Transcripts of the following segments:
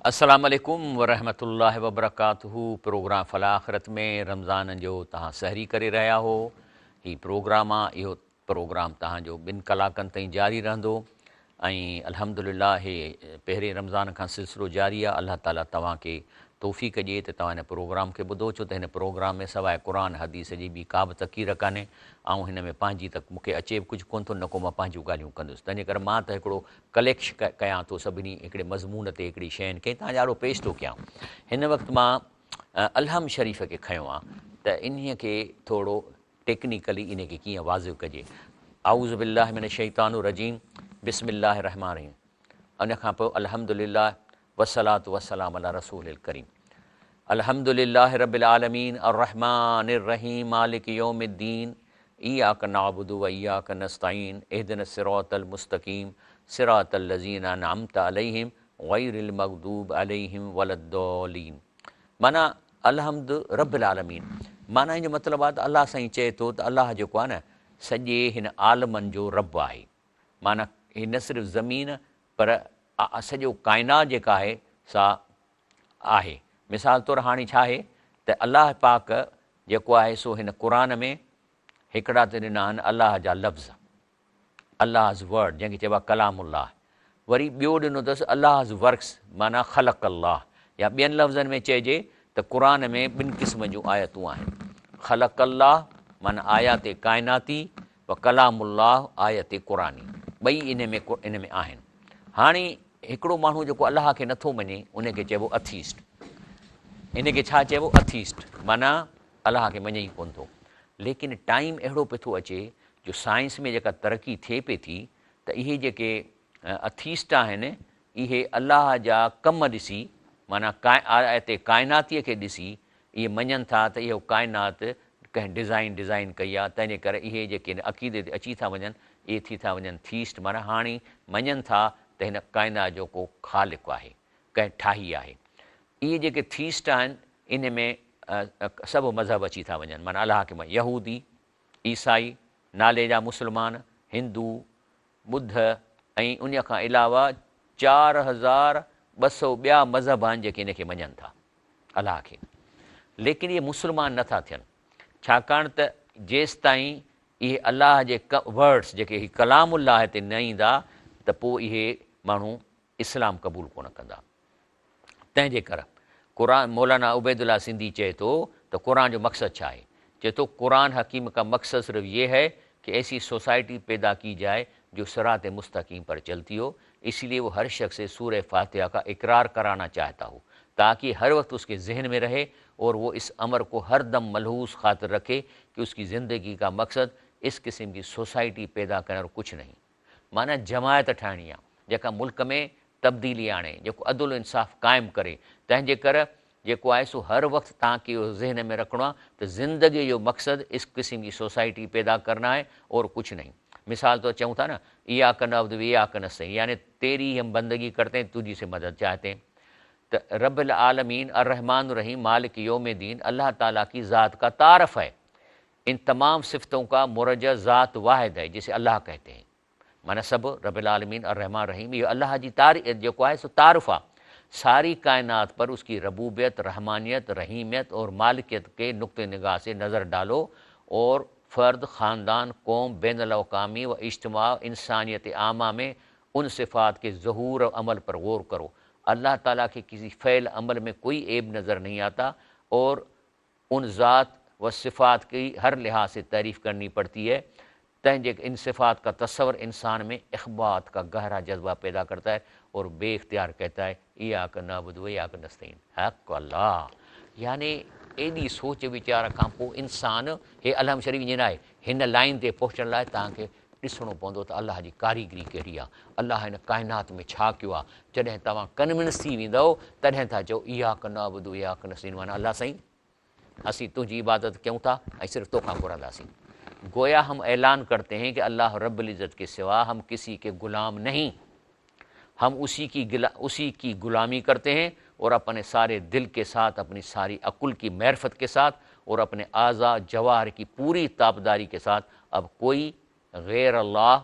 السلام عليڪم ورحمة الله وبرڪاته پروگرام فلاح آخرت ۾ رمضان جو توهان سحري ڪري رهيا هو هي پروگرام آ اهو پروگرام توهان جو ٻن ڪلاڪن تائين جاري رهندو ۽ الحمدلله هي پهرين رمضان کان سلسلو جاري آ الله تعالي توهان کي توفيق ڏئي ته توهان هن پروگرام کي ٻڌو ڇو ته هن پروگرام ۾ سواء قرآن حديث جي ٻي ڪا به تقرير ڪانهي آئون هن ۾ پنهنجي ته مون کي اچي به ڪجهه ڪونه ٿو نه ڪو مان پنهنجون ڳالهيون ڪندس تنهنجي ڪري مان ته هڪڙو ڪليڪش ڪيان ٿو سڀني هڪڙي مضمون تي هڪڙي شين کي توهان جي آڏو پيش ٿو ڪيان. هن وقت مان الهم شريف کي کنيو آ ته انهيء کي ٿورو ٽيڪنيڪلي انهيء کي ڪيئن واضح ڪجي. اعوذ بالله من الشيطان الرجيم بسم الله الرحمٰن الرحيم ان کان پوء الحمد لله والصلوة والسلام علي رسول الڪريم الحمد لله رب العالمين الرحمٰن الرحيم مالڪ يوم الدين اياڪ نعبد و اياڪ نستعين اهدنا الصراط المستقيم صراط الذين انعمت عليهم غير المغضوب عليهم ولا الضالين معنيٰ الحمد رب العالمين معنيٰ ان جو مطلب آهي ته الله سائين چئي ٿو ته الله جيڪو آهي نه سڄي هن عالمن جو رب آهي معنيٰ هي نه صرف زمين پر سڄو ڪائنات جيڪا آهي سا آهي. مثال طور هاڻي ڇا آهي ته الله پاڪ جيڪو آهي سو هن قرآن ۾ هڪڙا ته ڏنا آهن الله جا لفظ، Allah's word، جنهن کي چئبو آهي ڪلام الله، وري ٻيو ڏنو اٿس Allah's works معنيٰ خلق الله يا ٻين لفظن ۾ چئجي ته قرآن ۾ ٻن قسمن جون آيتون آهن، خلق الله معنيٰ آيات ڪائناتي و ڪلام الله آيت قرآني ٻئي ان ۾ آهن. هاڻي هڪڙو ماڻهو جيڪو الله کي نٿو مڃي ان کي چئبو اٿيسٽ. ان کي ڇا چئبو؟ اٿيسٽ معنيٰ الله کي مڃي ئي ڪونه ٿو. ليڪن ٽائيم اهڙو پئي ٿو اچي جو سائنس ۾ جيڪا ترقي ٿئي پئي ٿي ته اهي جيڪي اٿيسٽ آهن اهي الله جا ڪم ڏسي معنيٰ آيت ڪائناتيء کي ڏسي اهي مڃن ٿا ته اهو ڪائنات ڪنهن ڊزائين ڊزائين ڪئي آهي تنهنجي ڪري اهي جيڪي هن عقيدي تي اچي ٿا وڃن اهي ٿي ٿا وڃن ٿيسٽ معنيٰ هاڻي مڃن ٿا ته هن ڪائنات جو ڪو خالق آهي ڪنهن ٺاهي آهي اهي جيڪي ٿيسٽ آهن انهي ۾ سڀ مذهب اچي ٿا وڃن معنيٰ الله کي يهودي عيسائي نالي جا مسلمان هندو ٻڌ ۽ انهي کان علاوه 4200 ٻيا مذهب آهن جيڪي ان کي مڃن ٿا الله کي ليڪن اهي مسلمان نه ٿا ٿين ڇاڪاڻ ته جيستائين اهي الله جي ورڊس جيڪي هي ڪلام الله تي نه ايندا ته پوء اهي ماڻهو اسلام قبول ڪونه ڪندا. تنهن جي ڪر قرآن مولانا عبيدالله سنڌي چئي ٿو ته قرآن جو مقصد ڇا آهي؟ چئي ٿو قرآن حڪيم کا مقصد صرف يه هي ڪه ايسي سوسائٽي پيدا ڪي جائي جو صراط مستقيم پر چلتي هو اسي ليي وو هر شخص سي سوره فاتحه کا اقرار ڪرانا چاهتا هو تاڪه هر وقت اس ڪي ذهن ۾ رهي اور وو اس امر ڪو هر دم ملحوظ خاطر رکي ڪه اس ڪي زندگي کا مقصد اس قسم ڪي سوسائٽي پيدا ڪرڻ اور ڪڇ نهين. معنيٰ جماعت ٺاهڻي آ جيڪا ملڪ ۾ تبديلي آڻي، جيڪو عدل و انصاف قائم ڪري، تنهن جي ڪر جيڪو آهي سو هر وقت توهان کي اهو ذهن ۾ رکڻو آ ته زندگي جو مقصد اس قسم جي سوسائٽي پيدا ڪرنا هي اور ڪڇ نهين. مثال طور چئون ٿا نه اياڪ نعبد و اياڪ نستعين يعني تيري هي هم بندگي ڪرتي هين تجهي سي مدد چاهتي هين ته رب العالمين الرحمٰن الرحيم مالڪ يوم الدين الله تعاليٰ ڪي ذات ڪا تعارف هي ان تمام صفتون ڪا مرجع ذات واحد هي جسي الله ڪهتي هين معنيٰ سڀ رب العالمين الرحمٰن الرحيم اهو الله جي جيڪو آهي سو تعارف آهي ساري ڪائنات پر اس ڪي ربوبيت رحمانيت رحيميت اور مالڪيت ڪي نقطه نگاهه سي نظر ڊالو اور فرد خاندان قوم بين الاقوامي و اجتماع انسانيت عامه ۾ ان صفات ڪي ظهور و عمل پر غور ڪرو الله تعاليٰ ڪي ڪسي فعل عمل ۾ ڪوئي عيب نظر نهين آتا اور ان ذات و صفات ڪي هر لحاظ سي تعريف ڪرني پڙتي هي، تنهن جي ان صفات ڪا تصور انسان ۾ اخبات ڪا گهرا جذبه پيدا ڪرتا هي اور بي اختيار ڪهتا هي اياڪ نعبد و اياڪ نستعين حق الله يعني ايڏي سوچ ويچار کان پوء انسان هي الهم شريف ائين ناهي هن لائين تي پهچڻ لاء توهان کي ڏسڻو پوندو ته الله جي ڪاريگري ڪهڙي آهي الله هن ڪائنات ۾ ڇا ڪيو آهي جڏهن توهان ڪنونس ٿي ويندؤ تڏهن ٿا چئو اياڪ نعبد و اياڪ نستعين معنيٰ الله سائين اسين تنهنجي عبادت ڪيون ٿا ۽ صرف توکان گهرنداسين. گويا هم اعلان ڪرتي هين ڪه الله رب العزت ڪي سوا هم ڪسي ڪي غلام نهين هم اسي ڪي اسي ڪي غلامي ڪرتي هين اور اپني ساري دل ڪي ساٿ اپني ساري عقل ڪي معرفت ڪي ساٿ اور اپني اعضاء جواهر ڪي پوري تابداري ڪي ساٿ اب ڪوئي غير الله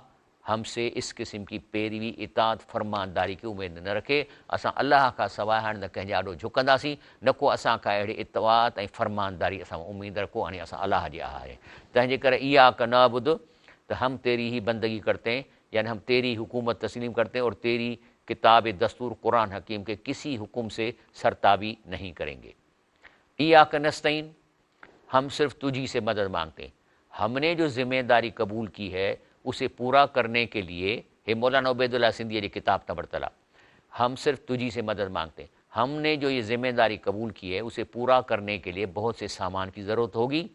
هم سي اس قسم ڪي پيروي، اطاعت، فرمانداري ڪي اميد نه رکي، اسان الله کان سواء هاڻي نه ڪنهن جي آڏو جهڪنداسين، نه ڪو اسان کان اهڙي اطاعت ۽ فرمانداري اسان مان اميد رکو، هاڻي اسان الله جي آهيون، تنهن جي ڪري اياڪ نعبد ته هم تيري هي بندگي ڪرتي هين، يعني هم تيري حڪومت تسليم ڪرتي هين اور تيري ڪتاب دستور قرآن حڪيم ڪي ڪسي حڪم سي سرتابي نهين ڪرين گي. اياڪ نستعين، هم صرف تجهي سي مدد مانگتي هين. هم ني جو ذمه داري قبول ڪي هي اسي پورا ڪرني ڪي ليي، هي مولانا عبيدالله سنڌيء جي ڪتاب تان ورتل آ، هم صرف تجهي سي مدد مانگتي هين. هم ني جو يه ذمه داري قبول ڪي هي اسي پورا ڪرني ڪي ليي بهت سي سامان ڪي ضرورت هوگي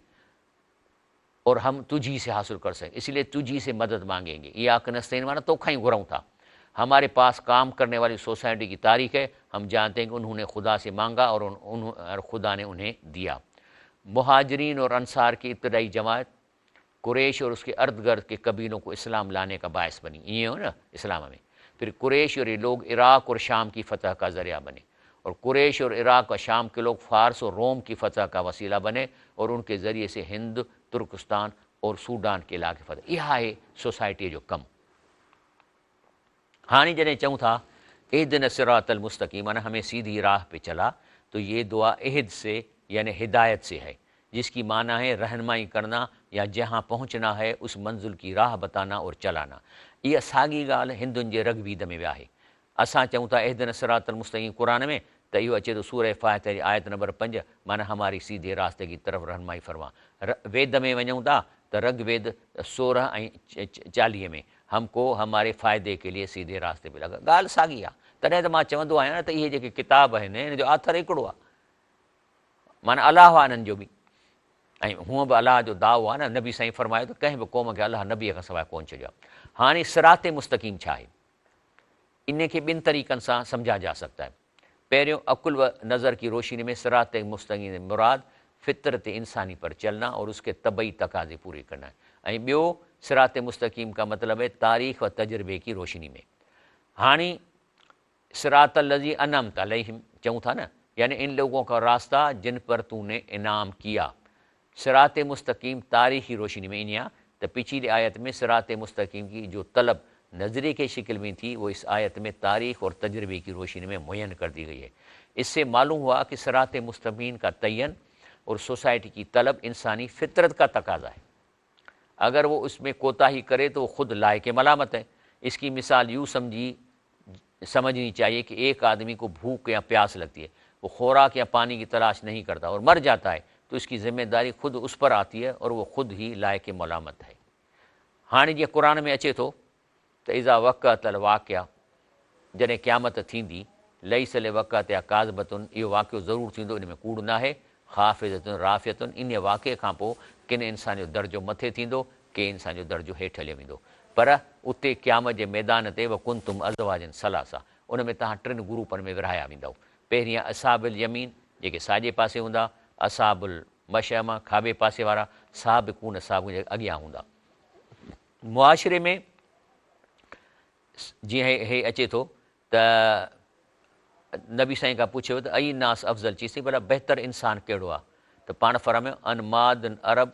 اور هم تجهي سي حاصل ڪر سڪين اس ليي تجهي سي مدد مانگين گي اياڪ نستعين معنيٰ توکان ئي گهرون ٿا. هماري پاس ڪام ڪرني والي سوسائٽي ڪي تاريخ هي هم جانتي هين ڪه انهون ني خدا سي مانگا اور اور خدا ني انهين ديا. مهاجرين اور انصار ڪي ابتدائي جماعت قريش اور اس ڪي ارد گرد ڪي قبيلون ڪو اسلام لاني ڪا باعث بني ائين هو نه اسلام ۾ پھر قريش اور يي لوگ عراق اور شام ڪي فتح ڪا ذريعه بني اور قريش اور عراق و شام ڪي لوگ فارس اور روم ڪي فتح ڪا وسيله بني اور ان ڪي ذريعي سي هند، ترڪستان اور سوڊان ڪي علاقي فتح اها آهي سوسائٽيء جو ڪم. هاڻي جڏهن چئون ٿا اهدنا الصراط المستقيم معنيٰ همين سيڌي راهه پي چلا تو يي دعا اهد سي يعني هدايت سي هي جس ڪي معنيٰ هي رهنمائي ڪرنا يا جهان پهچنا هي اس منزل ڪي راهه بتانا اور چلانا. اها ساڳي ڳالهه هندن جي رگ ويد ۾ به آهي. اسان چئون ٿا اهدنا الصراط المستقيم قرآن ۾ ته اهو اچي ٿو سوره فاتحه جي آيت نمبر 5 معنيٰ هماري سيڌي راستي ڪي طرف رهنمائي فرما. ر ويد ۾ وڃون ٿا ته رگ ويد 16 ۽ 40 ۾ هم ڪو هماري فائدي ڪي ليي سيڌي راستي پي لگا. ڳالهه ساڳي آ. تڏهن ته مان چوندو آهيان نه ته اهي جيڪي ڪتاب آهن ان جو آٿر هڪڙو آ. معنيٰ الله آ انهن جو به ۽ هونء به الله جو دعوو آ نه نبي سائين فرمايو ته ڪنهن به قوم کي الله نبي کان سواء ڪونه ڇڏيو آ. هاڻي صراط مستقيم ڇا آهي؟ انهي کي ٻن طريقن سان سمجها جا سگهتا هي. پهريون عقل و نظر ڪي روشني ۾ صراط مستقيم سي مراد فطرت انساني پر چلنا اور اس ڪي طبعي تقاضي پوري ڪرنا هي ۽ ٻيو صراط مستقيم ڪا مطلب هي تاريخ و تجربي ڪي روشني ۾. هاڻي صراط الذي انعمت عليهم چئون ٿا نه يعني ان لوگون ڪا راستا جن پر تو ني انعام ڪيا. صراط مستقيم تاريخي روشني ۾ انهيا ته پچھلي آيت ۾ صراط مستقيم ڪي جو طلب نظريي ڪي شڪل ۾ ٿي وہ اس آيت ۾ تاريخ اور تجربي ڪي روشني ۾ معين ڪر the گئي هي. اس سي معلوم هوا ڪي صراط مستقيم ڪا تعين اور سوسائٽي ڪي طلب انساني فطرت ڪا تقاضا هي. اگر وہ اس ۾ ڪوتاهي ڪري تو وہ خود لائق ملامت هي. اس ڪي مثال يون سمجهي سمجهني چاهيي ڪي ايڪ آدمي ڪو ڀوڪ يا پياس لگتي هي وہ خوراڪ يا پاني ڪي تلاش نهين ڪرتا اور مر جاتا هي تو اس ڪي ذمه داري خود اس پر آتي هي اور وہ خود هي لائق ملامت هي. هاڻي جيئن قرآن ۾ اچي ٿو ته اذا وقعت الواقعه جڏهن قيامت ٿيندي، ليس لوقعتها ڪاذبة اهو واقعو ضرور ٿيندو ان ۾ ڪوڙ ناهي، خافضة رافعة انهيء واقعي کان پوء ڪن انسان جو درجو مٿي ٿيندو ڪي انسان جو درجو هيٺ هليو ويندو پر اتي قيامت جي ميدان تي وڪنتم ازواجا ثلاثة ان ۾ توهان ٽن گروپن ۾ ورهايا ويندؤ پهريان اصحاب اليمين جيڪي ساڄي پاسي هوندا، اصحاب المشأمة کاٻي پاسي وارا، سابقون السابقون جيڪي اڳيان هوندا. معاشري ۾ جيئن هي اچي ٿو ته نبي سائين کان پڇيو ويو ته اي الناس افضل چيس ٿي ڀلا بهتر انسان ڪهڙو آهي ته پاڻ فرمايو ان معدن عرب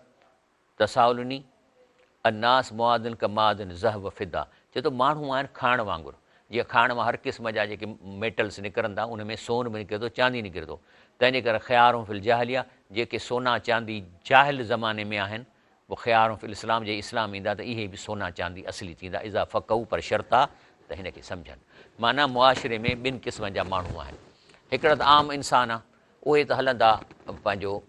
تساؤلني الناس معادن ڪمعادن ذهب و فضه چئي ٿو ماڻهو آهن کاڻ وانگر جيئن کاڻ مان هر قسم جا جيڪي ميٽلس نڪرن ٿا ان ۾ سون به نڪري ٿو چاندي نڪري ٿو تنهن جي ڪري خيارهم في الجاهليه جيڪي سونا چاندي جاهل زماني ۾ آهن و خيارهم في الاسلام جي اسلام ايندا ته اهي به سونا چاندي اصلي ٿيندا اذا فقهوا پر شرط آ ته هن کي سمجهن. معنيٰ معاشري ۾ ٻن قسمن جا ماڻهو آهن هڪڙا ته عام انسان آ اهي ته هلندا پنهنجو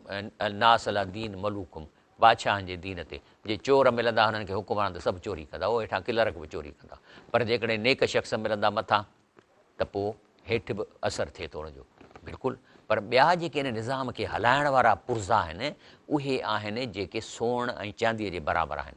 الناس علي دين ملوڪهم بادشاهن جي دين تي جي چور ملندا هنن کي حڪمران ته سڀ چوري ڪندا اهي هيٺان ڪلرڪ به چوري ڪندا پر جيڪڏهن نيڪ شخص ملندا مٿان ته پوء هيٺ به اثر ٿئي ٿو ان جو بلڪل پر ٻيا جيڪي ان نظام کي هلائڻ وارا پرزا آهن اهي آهن جيڪي سون ۽ چانديء جي برابر آهن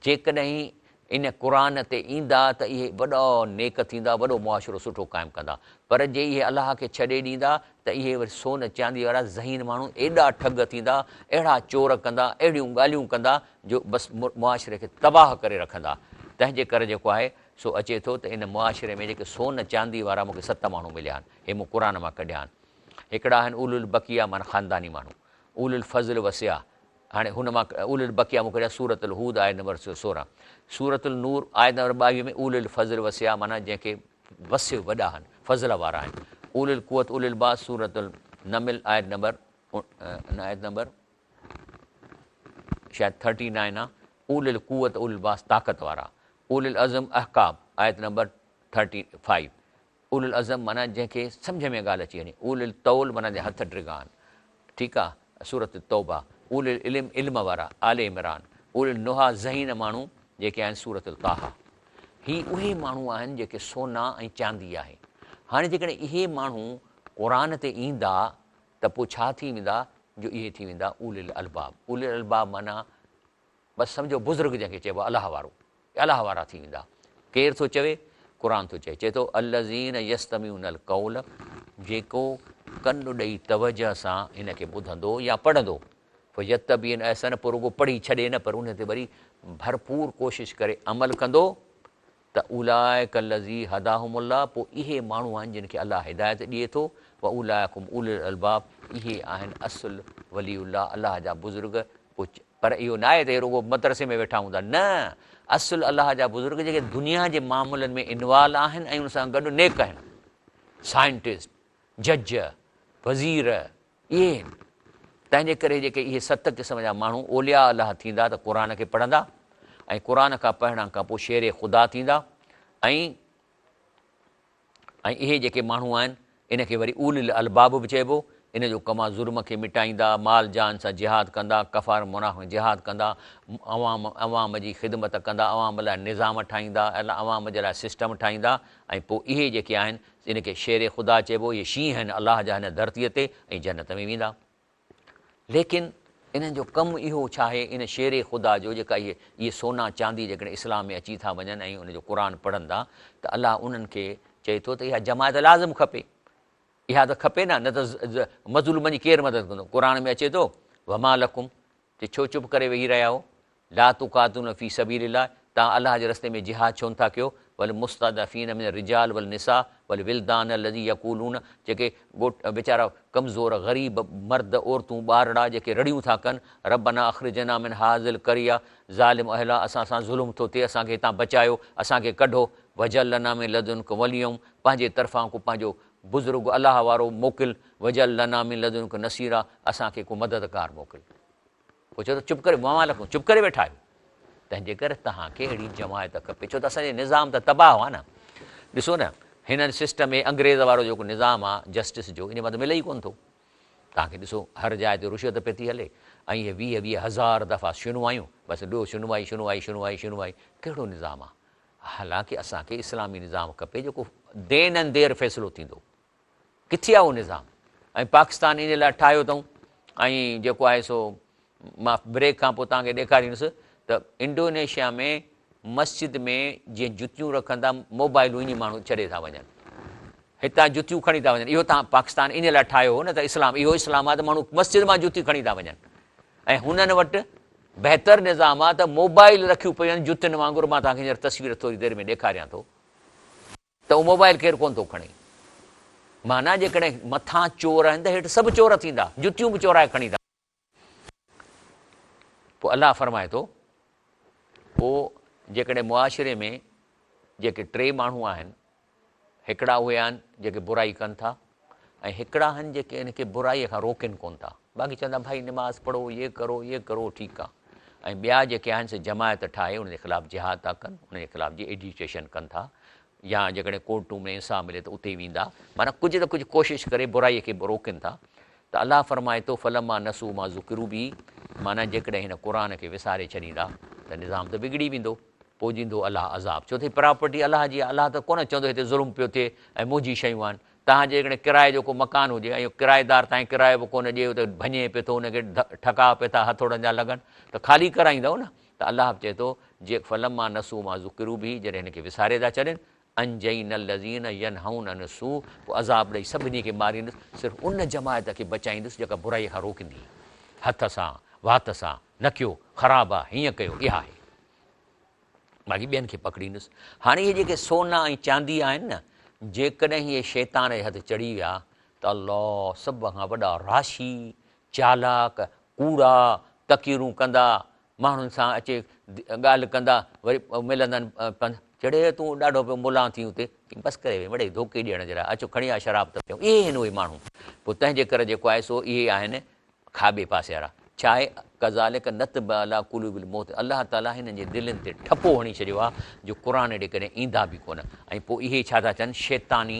جيڪڏهن ان قرآن تي ايندا ته اهي وڏا نيڪ ٿيندا وڏو معاشرو سٺو قائم ڪندا پر جي اهي الله کي ڇڏي ڏيندا ته اهي وري سون چانديء وارا ذهين ماڻهو ايڏا ٺڳ ٿيندا اهڙا چور ڪندا اهڙيون ڳالهيون ڪندا جو بس معاشري کي تباهه ڪري رکندا تنهن جي ڪري جيڪو آهي سو اچي ٿو ته ان معاشري ۾ جيڪي سون چاندي وارا مون کي ست ماڻهو مليا آهن، هي مون قرآن مان ڪڍيا آهن. هڪڙا آهن اولو البقيه معنيٰ خانداني ماڻهو، اولو الفضل والسعه هاڻي هن مان اولي البقيه مون ڪڍيا سورة الهود آيت نمبر 16 سورة النور آيت نمبر 22 ۾ اولي الفضل والسعة معنيٰ جنهن کي وسع وڏا آهن فضل وارا آهن اولي القوت اولي الباس سورة النمل آيت نمبر آيت نمبر شايد 39 آ اولي القوت اولي الباس طاقت وارا اولي العزم احقاف آيت نمبر 35 اولو العزم معنيٰ جنهن کي سمجهه ۾ ڳالهه اچي وڃي، اولو الطول معنيٰ جنهن هٿ ڊگها آهن، ٺيڪ آ، سورة التوبه، اولو العلم علم وارا، آل عمران، اولو النهيٰ ذهين ماڻهو جيڪي آهن سورة الطٰهٰ. هي اهي ماڻهو آهن جيڪي سونا ۽ چاندي آهي. هاڻي جيڪڏهن اهي ماڻهو قرآن تي ايندا ته پوء ڇا ٿي ويندا جو اهي ٿي ويندا اولو الالباب. اولو الالباب معنيٰ بس سمجهو بزرگ جنهن کي چئبو آهي الله وارو. الله وارا ٿي ويندا. ڪير ٿو چوي؟ قرآن ٿو چئي. چئي ٿو الذين يستمعون القول جيڪو ڪن ڏئي توجه سان هن کي ٻڌندو يا پڙهندو فيتبعون احسنه پوء رڳو پڙهي ڇڏي نه پر ان تي وري ڀرپور ڪوشش ڪري عمل ڪندو ته اولئک الذي هداهم الله پوء اهي ماڻهو آهن جن کي الله هدايت ڏئي ٿو واولئک هم اولو الالباب اهي آهن اصل ولي الله الله جا بزرگ پوء پر اهو ناهي ته اهي رڳو مدرسي ۾ ويٺا هوندا، نه، اصل الله جا بزرگ جيڪي دنيا جي معاملن ۾ انوالو آهن ۽ ان سان گڏ نيڪ آهن، سائنٽسٽ، جج، وزير، اهي آهن. تنهن جي ڪري جيڪي اهي ست قسم جا ماڻهو اولياء الله ٿيندا ته قرآن کي پڙهندا ۽ قرآن کان پڙهڻ کان پوء شير خدا ٿيندا ۽ ۽ اهي جيڪي ماڻهو آهن، ان کي وري اولي الالباب به چئبو، ان جو ڪم آهي ظلم کي مٽائيندا، مال جان سان جهاد ڪندا، ڪفار منافق جهاد ڪندا، عوام عوام جي خدمت ڪندا، عوام لاء نظام ٺاهيندا، عوام جي لاء سسٽم ٺاهيندا ۽ پوء اهي جيڪي آهن، ان کي شير خدا چئبو، اهي شينهن آهن الله جا هن ڌرتيء تي ۽ جنت ۾ ويندا. ليڪن انهن جو ڪم اهو ڇا آهي ان شير خدا جو جيڪا اهي اهي سونا چاندي جيڪڏهن اسلام ۾ اچي ٿا وڃن ۽ ان جو قرآن پڙهن ٿا ته الله انهن کي چئي ٿو ته اها جماعت لازم کپي اها ته کپي نه نه ته مظلومن جي ڪير مدد ڪندو قرآن ۾ اچي ٿو وما لڪم چي ڇو چپ ڪري ويهي رهيا آهيو لا تقاتلون في سبيل الله توهان الله جي رستي ۾ جهاد ڇو نٿا ڪيو والمستضعفين من الرجال والنساء والولدان الذي يقولون جيڪي ڳوٺ ويچارا ڪمزور غريب مرد عورتون ٻارڙا جيڪي رڙيون ٿا ڪن ربنا اخرجنا من هذه القريه ظالم اهلها اسان سان ظلم ٿو ٿئي اسان کي هتان بچايو اسان کي ڪڍو واجعل لنا من لدنک وليا پنهنجي طرفان ڪو پنهنجو بزرگ الله وارو موڪل واجعل لنا من لدنک نصيرا اسان کي ڪو مددگار موڪل. پوء چئو ته چپ ڪري وما لڪم چپ ڪري ويٺا آهيو تنهن جي ڪري توهان کي اهڙي جماعت کپي ڇو ته اسان جو نظام ته تباهه آهي نه ڏسو نه هنن سسٽم ۾ انگريز وارو جيڪو نظام آهي جسٽس جو ان مان ته ملي ئي ڪونه ٿو توهان کي ڏسو هر جاء تي رشوت پئي ٿي هلي ۽ اهي ويهه ويهه هزار دفعا شنوايون بس ڏيو شنوائي شنوائي شنوائي شنوائي ڪهڙو نظام آهي حالانڪه اسان کي اسلامي نظام کپي جيڪو دين اند دير فيصلو ٿيندو ڪٿي آهي اهو نظام ۽ پاڪستان ان لاء ٺاهيو اٿئون ۽ جيڪو آهي سو مان بريڪ کان پوء توهان کي ڏيکاريندس ته انڊونيشيا ۾ مسجد ۾ جيئن جتيون رکن ٿا موبائلون ائين ماڻهو ڇڏي ٿا وڃن هتان جتيون کڻي ٿا وڃن اهو توهان پاڪستان ان لاء ٺاهيو هو نه ته اسلام اهو اسلام آهي ته ماڻهو مسجد مان جتي کڻي ٿا وڃن ۽ هنن وٽ بهتر نظام آهي ته موبائل رکيون پيون آهن جتين وانگر مان توهان کي هينئر تصوير ٿوري دير ۾ ڏيکاريان ٿو ته اهو موبائل ڪير ڪونه ٿو کڻي. معنيٰ جيڪڏهن مٿان چور آهن ته هيٺ سڀ چور ٿيندا، جتيون به چورائي کڻي ٿا. پوء الله فرمائي ٿو، پوء جيڪڏهن معاشري ۾ جيڪي ٽي ماڻهو آهن، هڪڙا اهي آهن جيڪي برائي ڪن ٿا ۽ هڪڙا آهن جيڪي ان کي برائي کان روڪين ڪونه ٿا، باقي چون ٿا ڀائي نماز پڙهو، يي ڪرو، يي ڪرو، ٺيڪ آهي. ۽ ٻيا جيڪي آهن سي جماعت ٺاهي ان جي خلاف جهاد ٿا ڪن، ان جي خلاف جي ايجيٽيشن ڪن ٿا يا جيڪڏهن ڪورٽون ۾ انصاف ملي ته اتي ويندا، معنيٰ ڪجهه نه ڪجهه ڪوشش ڪري برائي کي روڪين ٿا ته الله فرمائي ٿو فلما نسوا ما ذڪروا به معنيٰ جيڪڏهن هن قرآن کي وساري ڇڏيندا ته نظام ته بگڙي ويندو پوء ڏيندو الله عذاب ڇو ته هي پراپرٽي الله جي آهي الله ته ڪونه چوندو هتي ظلم پيو ٿئي ۽ منهنجي شيون آهن توهان جي جيڪڏهن ڪرائي جو ڪو مڪان هجي ۽ اهو ڪرائيدار توهان کي ڪرايو به ڪونه ڏئي اتي ڀڃي پيو ٿو ان کي ٺڪاء پيا ٿا هٿوڙن جا لڳن ته خالي ڪرائيندؤ نه ته الله به چئي ٿو جي فلما نسوا ما ذڪروا به جڏهن هن کي وساري ٿا ڇڏين انجينا الذين ينهون عن السوء پوء عذاب ڏئي سڀني کي ماريندس صرف ان جماعت کي بچائيندس جيڪا برائي کان روڪيندي هٿ سان وات سان نه ڪيو خراب آ هيئن ڪيو اها آهي باقي ٻين کي پڪڙيندس. هاڻي اهي جيڪي سونا ۽ چاندي آهن نه، جيڪڏهن اهي شيطان جي هٿ چڙهي ويا ته الله سڀ کان وڏا راشي، چالاڪ، ڪوڙا، تقريرون ڪندا، ماڻهن سان اچي ڳالهه ڪندا، وري ملندن پنڌ، چڙي تون ڏاڍو پيو ملان ٿين اتي، چيائين بس ڪري ويهه مڙئي ڌوڪي ڏيڻ جي لاء اچ کڻي آ شراب ته پيئون، اهي آهن اهي ماڻهو، پوء تنهن جي ڪري جيڪو آهي سو اهي آهن کاٻي پاسي وارا، ڇا آهي ڪذالڪ نطبع علي قلوب المعت الله تعالي هنن جي دلين تي ٺپو هڻي ڇڏيو آهي جو قرآن ڏي ڪڏهن ايندا به ڪونه ۽ پوء اهي ڇا ٿا چون شيطاني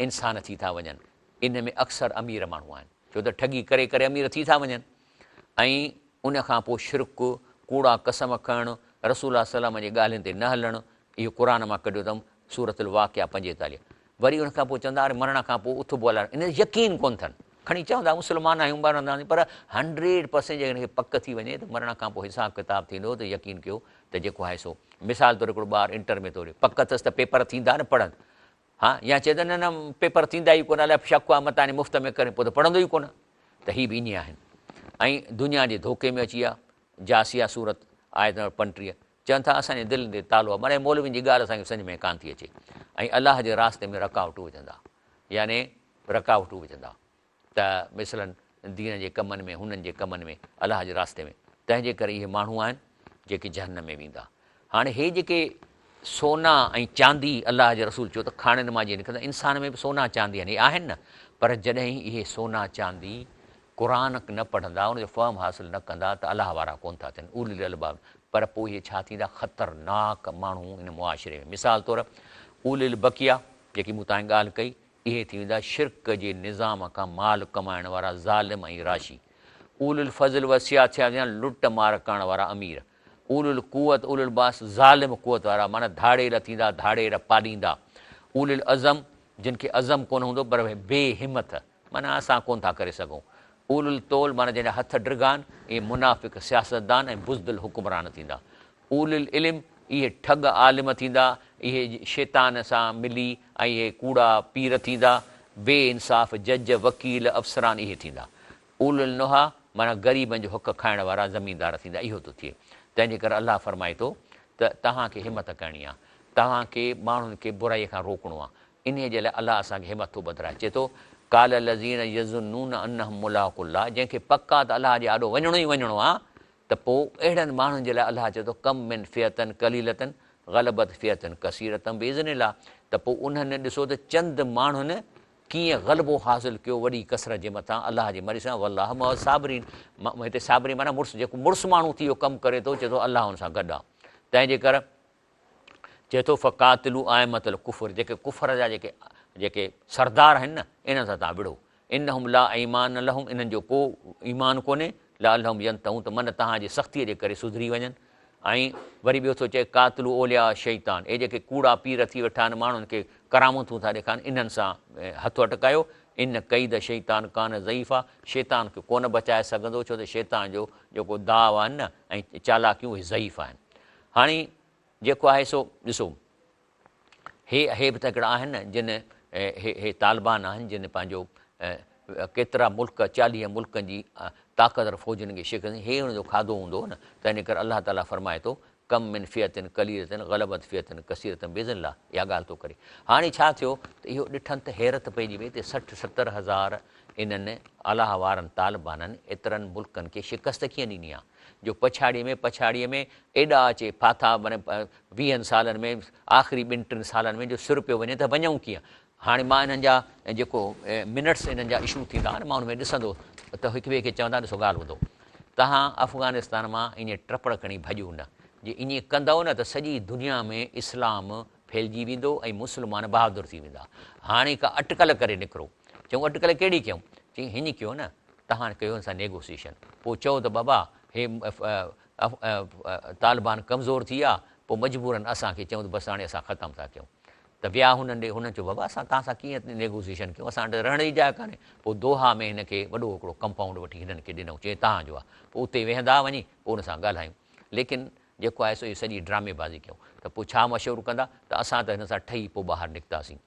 انسان ٿي ٿا وڃن، ان ۾ اڪثر امير ماڻهو آهن ڇو ته ٺڳي ڪري ڪري امير ٿي ٿا وڃن ۽ ان کان پوء شرڪ، ڪوڙا قسم کڻڻ، رسول الله صلعم جي ڳالهين تي نه هلڻ، اهو قرآن مان ڪڍيو اٿم، سورة الواقعه 45. وري ان کان پوء چوندا اري مرڻ کان پوء اٿبو الائي ان تي يقين ڪونه اٿن، کڻي چوندا مسلمان آهيون مرنداسين پر هنڊريڊ پرسينٽ جيڪڏهن کي پڪ ٿي وڃي ته مرڻ کان پوء حساب ڪتاب ٿيندو ته يقين ڪيو ته جيڪو آهي سو مثال طور هڪڙو ٻار انٽر ۾ ٿو وڃي پڪ اٿس ته پيپر ٿيندا نه پڙهن ها يا چئي ته نه نه پيپر ٿيندا ئي ڪونه الائي شڪ آهي متان مفت ۾ ڪرين پوء ته پڙهندو ئي ڪونه ته هي به ائين آهن ۽ دنيا جي ڌوڪي ۾ اچي ويا جاسيه سورت آيت نمبر 35 چون ٿا اسان جي دلين تي تالو آهي معني مولوين جي ڳالهه اسان کي سمجهه ۾ ڪانه ٿي اچي ۽ الله جي راستي ۾ رڪاوٽون وجهندا يعني رڪاوٽون وجهندا ته مثلاً دين جي ڪمن ۾ هنن جي ڪمن ۾ الله جي راستي ۾ تنهن جي ڪري اهي ماڻهو آهن جيڪي جهنم ۾ ويندا. هاڻي هي جيڪي سونا ۽ چاندي الله جي رسول چيو ته کاڻين مان جيئن نڪرندا انسان ۾ به سونا چاندي آهن اهي آهن نه پر جڏهن اهي سونا چاندي قرآن نه پڙهندا ان جو فهم حاصل نه ڪندا ته الله وارا ڪونه ٿا ٿين اولي الالباب پر پوء اهي ڇا ٿيندا خطرناڪ ماڻهو ان معاشري ۾ مثال طور اولي البقيه جيڪي مون تان ڳالهه ڪئي اهي ٿي ويندا شرڪ جي نظام کان مال ڪمائڻ وارا ظالم ۽ راشي. اولو الفضل والسعة ٿيا ويندا لٽ مار ڪرڻ وارا امير. اولو القوت اولو الباس ظالم قوت وارا معنيٰ ڌاڙيل ٿيندا ڌاڙيل پاليندا. اولو العزم جن کي عزم ڪونه هوندو پر اهي بي همٿ معنيٰ اسان ڪونه ٿا ڪري سگهون. اولو الطول معنيٰ جنهن جا هٿ ڊگها آهن اهي منافق سياستدان ۽ بزدل حڪمران ٿيندا. اولي العلم، اهي ٺڳ عالم ٿيندا، اهي شيطان سان ملي ۽ اهي ڪوڙا پير ٿيندا، بي انصاف جج، وڪيل، افسران اهي ٿيندا. اولي النهي معنيٰ غريبن جو حق کائڻ وارا زميندار ٿيندا، اهو ٿو ٿئي. تنهن جي ڪري الله فرمائي ٿو ته توهان کي همت ڪرڻي آهي، توهان کي ماڻهن کي برائي کان روڪڻو آهي، انهيء جي لاء الله اسان کي همت ٿو ٻڌرائي، چئي ٿو، قال الذين يظنون انهم ملاقو الله جنهن کي پڪ آهي ته الله جي آڏو وڃڻو ئي وڃڻو آهي، ته پوء اهڙن ماڻهن جي لاء الله چئي ٿو، ڪم من فئة قليلة غلبت فئة ڪثيرة باذن الله ته پوء انهن ڏسو ته چند ماڻهن ڪيئن غلبو حاصل ڪيو وڏي ڪثرت جي مٿان الله جي مرضي سان والله مع الصابرين هتي صابرين معنيٰ مڙس جيڪو مڙس ماڻهو ٿي اهو ڪم ڪري ٿو چئي ٿو الله ان سان گڏ آهي تنهن جي ڪري چئي ٿو فقاتلوا ائمة الڪفر جيڪي ڪفر جا جيڪي جيڪي سردار آهن نه انهن سان توهان وڙهو انهم لا ايمان لهم انهن جو ڪو ايمان ڪونهي لعلهم ينتهون ته من توهان جي سختيء جي ڪري سڌري وڃن ۽ وري ٻيو ٿو چئي قاتلوا اولياء الشيطان اهي جيڪي ڪوڙا پير ٿي ويٺا آهن ماڻهن کي ڪرامتون ٿا ڏيکارن انهن سان هٿ اٽڪايو ان ڪيد الشيطان ڪان ضعيفا شيطان کي ڪونه بچائي سگهندو ڇو ته شيطان جو جيڪو داء آهن نه ۽ چالاڪيون اهي ضعيف آهن هاڻي جيڪو آهي سو ڏسو هي هي به ته هڪڙا آهن نه جن هي هي طالبان آهن جن پنهنجو ڪيترا ملڪ 40 ملڪن جي طاقتور فوجن کي شڪست هي ان جو کاڌو هوندو هو نه تنهن ڪري الله تعالي فرمائي ٿو ڪم من فئة قليلة غلبت فئة ڪثيرة باذن الله اها ڳالهه ٿو ڪري هاڻي ڇا ٿيو ته اهو ڏٺن ته حيرت پئجي وئي ته 60 70 هزار انهن الله وارن طالبانن ايترن ملڪن کي شڪست ڪيئن ڏني آهي جو پڇاڙيء ۾ پڇاڙيء ۾ ايڏا اچي ڦاٿا معنيٰ ويهن سالن ۾ آخري ٻن ٽن سالن ۾ جو سر پيو وڃي ته وڃون ڪيئن؟ هاڻي مان انهن جا جيڪو منٽس انهن جا اشو ٿيندا آهن مان ان ۾ ڏسندو ته هڪ ٻئي کي چوندا ڏسو ڳالهه ٻڌو توهان افغانستان مان ائين ٽپڙ کڻي ڀڄو نه جي ائين ڪندؤ نه ته سڄي دنيا ۾ اسلام ڦهلجي ويندو ۽ مسلمان بهادر ٿي ويندا هاڻي ڪا اٽڪل ڪري نڪرو چئون اٽڪل ڪهڙي ڪيون چئين هيئن ڪيو نه توهان ڪيو ان سان نيگوسيشن پوء چئو ته بابا هي طالبان ڪمزور ٿي ويا پوء مجبورن اسان کي چيون ته بس هاڻي اسان ختم ٿا ڪيون ته ويا هنن ڏي هنن چيو بابا اسان توهان سان ڪيئن نيگوسيشن ڪيون اسان وٽ رهڻ جي جاء ڪانهي پوء دوها ۾ هن کي وڏو هڪڙو ڪمپائونڊ وٺي هنن کي ڏنائون چيائين توهان جو آهي پوء اتي ويهندا وڃي پوء ان سان ڳالهايون ليڪن جيڪو آهي سو اهي سڄي ڊرامي بازي ڪيائون ته پوء ڇا مشهور ڪندا ته اسان ته هن سان ٺهي پوء ٻاهر نڪتاسين.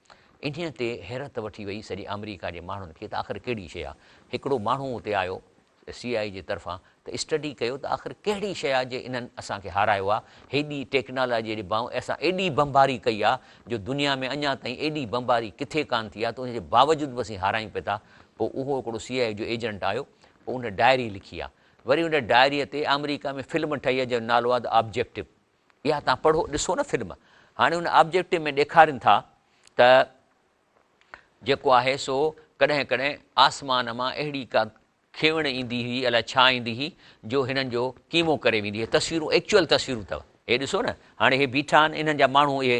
انهيء تي حيرت وٺي وئي سڄي آمريڪا جي ماڻهن کي ته آخر ڪهڙي شيء آهي. هڪڙو ماڻهو اتي آيو سي آء اي جي طرفان ته اسٽڊي ڪيو ته آخر ڪهڙي شيء آهي جي انهن اسان کي هارايو آهي. هيڏي ٽيڪنالاجي جي باء اسان ايڏي بمباري ڪئي آهي جو دنيا ۾ اڃا تائين ايڏي بمباري ڪٿي ڪانه ٿي آهي ته ان جي باوجود به اسين هارايون پئي ٿا. پوء اهو هڪڙو سي آء اي جو ايجنٽ آيو پوء ان ڊائري لکي آهي. وري ان ڊائريء تي آمريڪا ۾ فلم ٺهي آهي جنهن جو نالو آهي The Objective. اها توهان پڙهو ڏسو نه فلم. هاڻي ان آبجيڪٽو ۾ ڏيکارين ٿا ته جيڪو آهي سو ڪڏهن ڪڏهن آسمان مان اهڙي ڪا کيوڻ ايندي هئي الائي ڇا ايندي هئي جو هنن جو قيمو ڪري ويندي هئي. تصويرون ايڪچوئل تصويرون اٿو. هي ڏسو نه هاڻي هي بيٺا آهن انهن جا ماڻهو اهي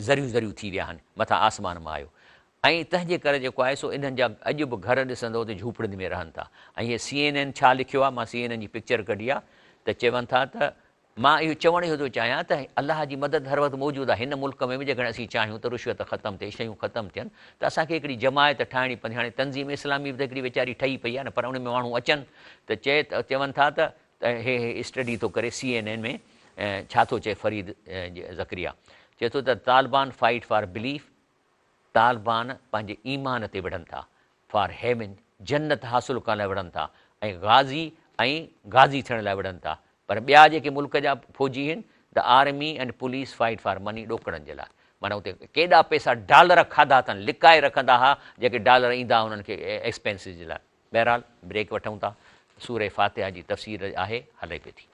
ذريون ذريون ٿي ويا آهن مٿان آسمان مان آيو ۽ تنهن جي ڪري جيڪو آهي سو انهن جا اڄ به گهر ڏسندو ته جهوپڙين ۾ رهن ٿا ۽ هي سي اين اين ڇا لکيو آهي مان سي اين اين جي پڪچر ڪڍي آهي ته چون ٿا ته مان اهو چوڻ اهو ٿو چاهيان ته الله جي مدد هر وقت موجود آهي هن ملڪ ۾ به جيڪڏهن اسين چاهيون ته رشوت ختم ٿئي شيون ختم ٿين ته اسان کي هڪڙي جماعت ٺاهڻي پوندي هاڻي تنظيم اسلامي به ته هڪڙي ويچاري ٺهي پئي آهي نه پر ان ۾ ماڻهو اچن ته چئي ته چون ٿا ته هي هي اسٽڊي ٿو ڪري سي اين اين ۾ ڇا ٿو چئي فريد زڪريا چئي ٿو ته Taliban fight for belief Taliban پنهنجي ايمان تي وڙهن ٿا، فار هيون، جنت حاصل ڪرڻ لاء وڙهن ٿا ۽ غازي ۽ غازي ٿيڻ لاء وڙهن ٿا پر ٻيا جيڪي ملڪ جا فوجي هن the army and police fight for money ڏوڪڙن جي لاء معنيٰ اتي ڪيڏا پئسا ڊالر کاڌا اٿن لڪائي رکندا ها جيڪي ڊالر ايندا هئا انهن کي ايڪسپينسز جي لاء بهرحال بريڪ وٺون ٿا سوره فاتحه جي تفسير آهي هلي پئي ٿي.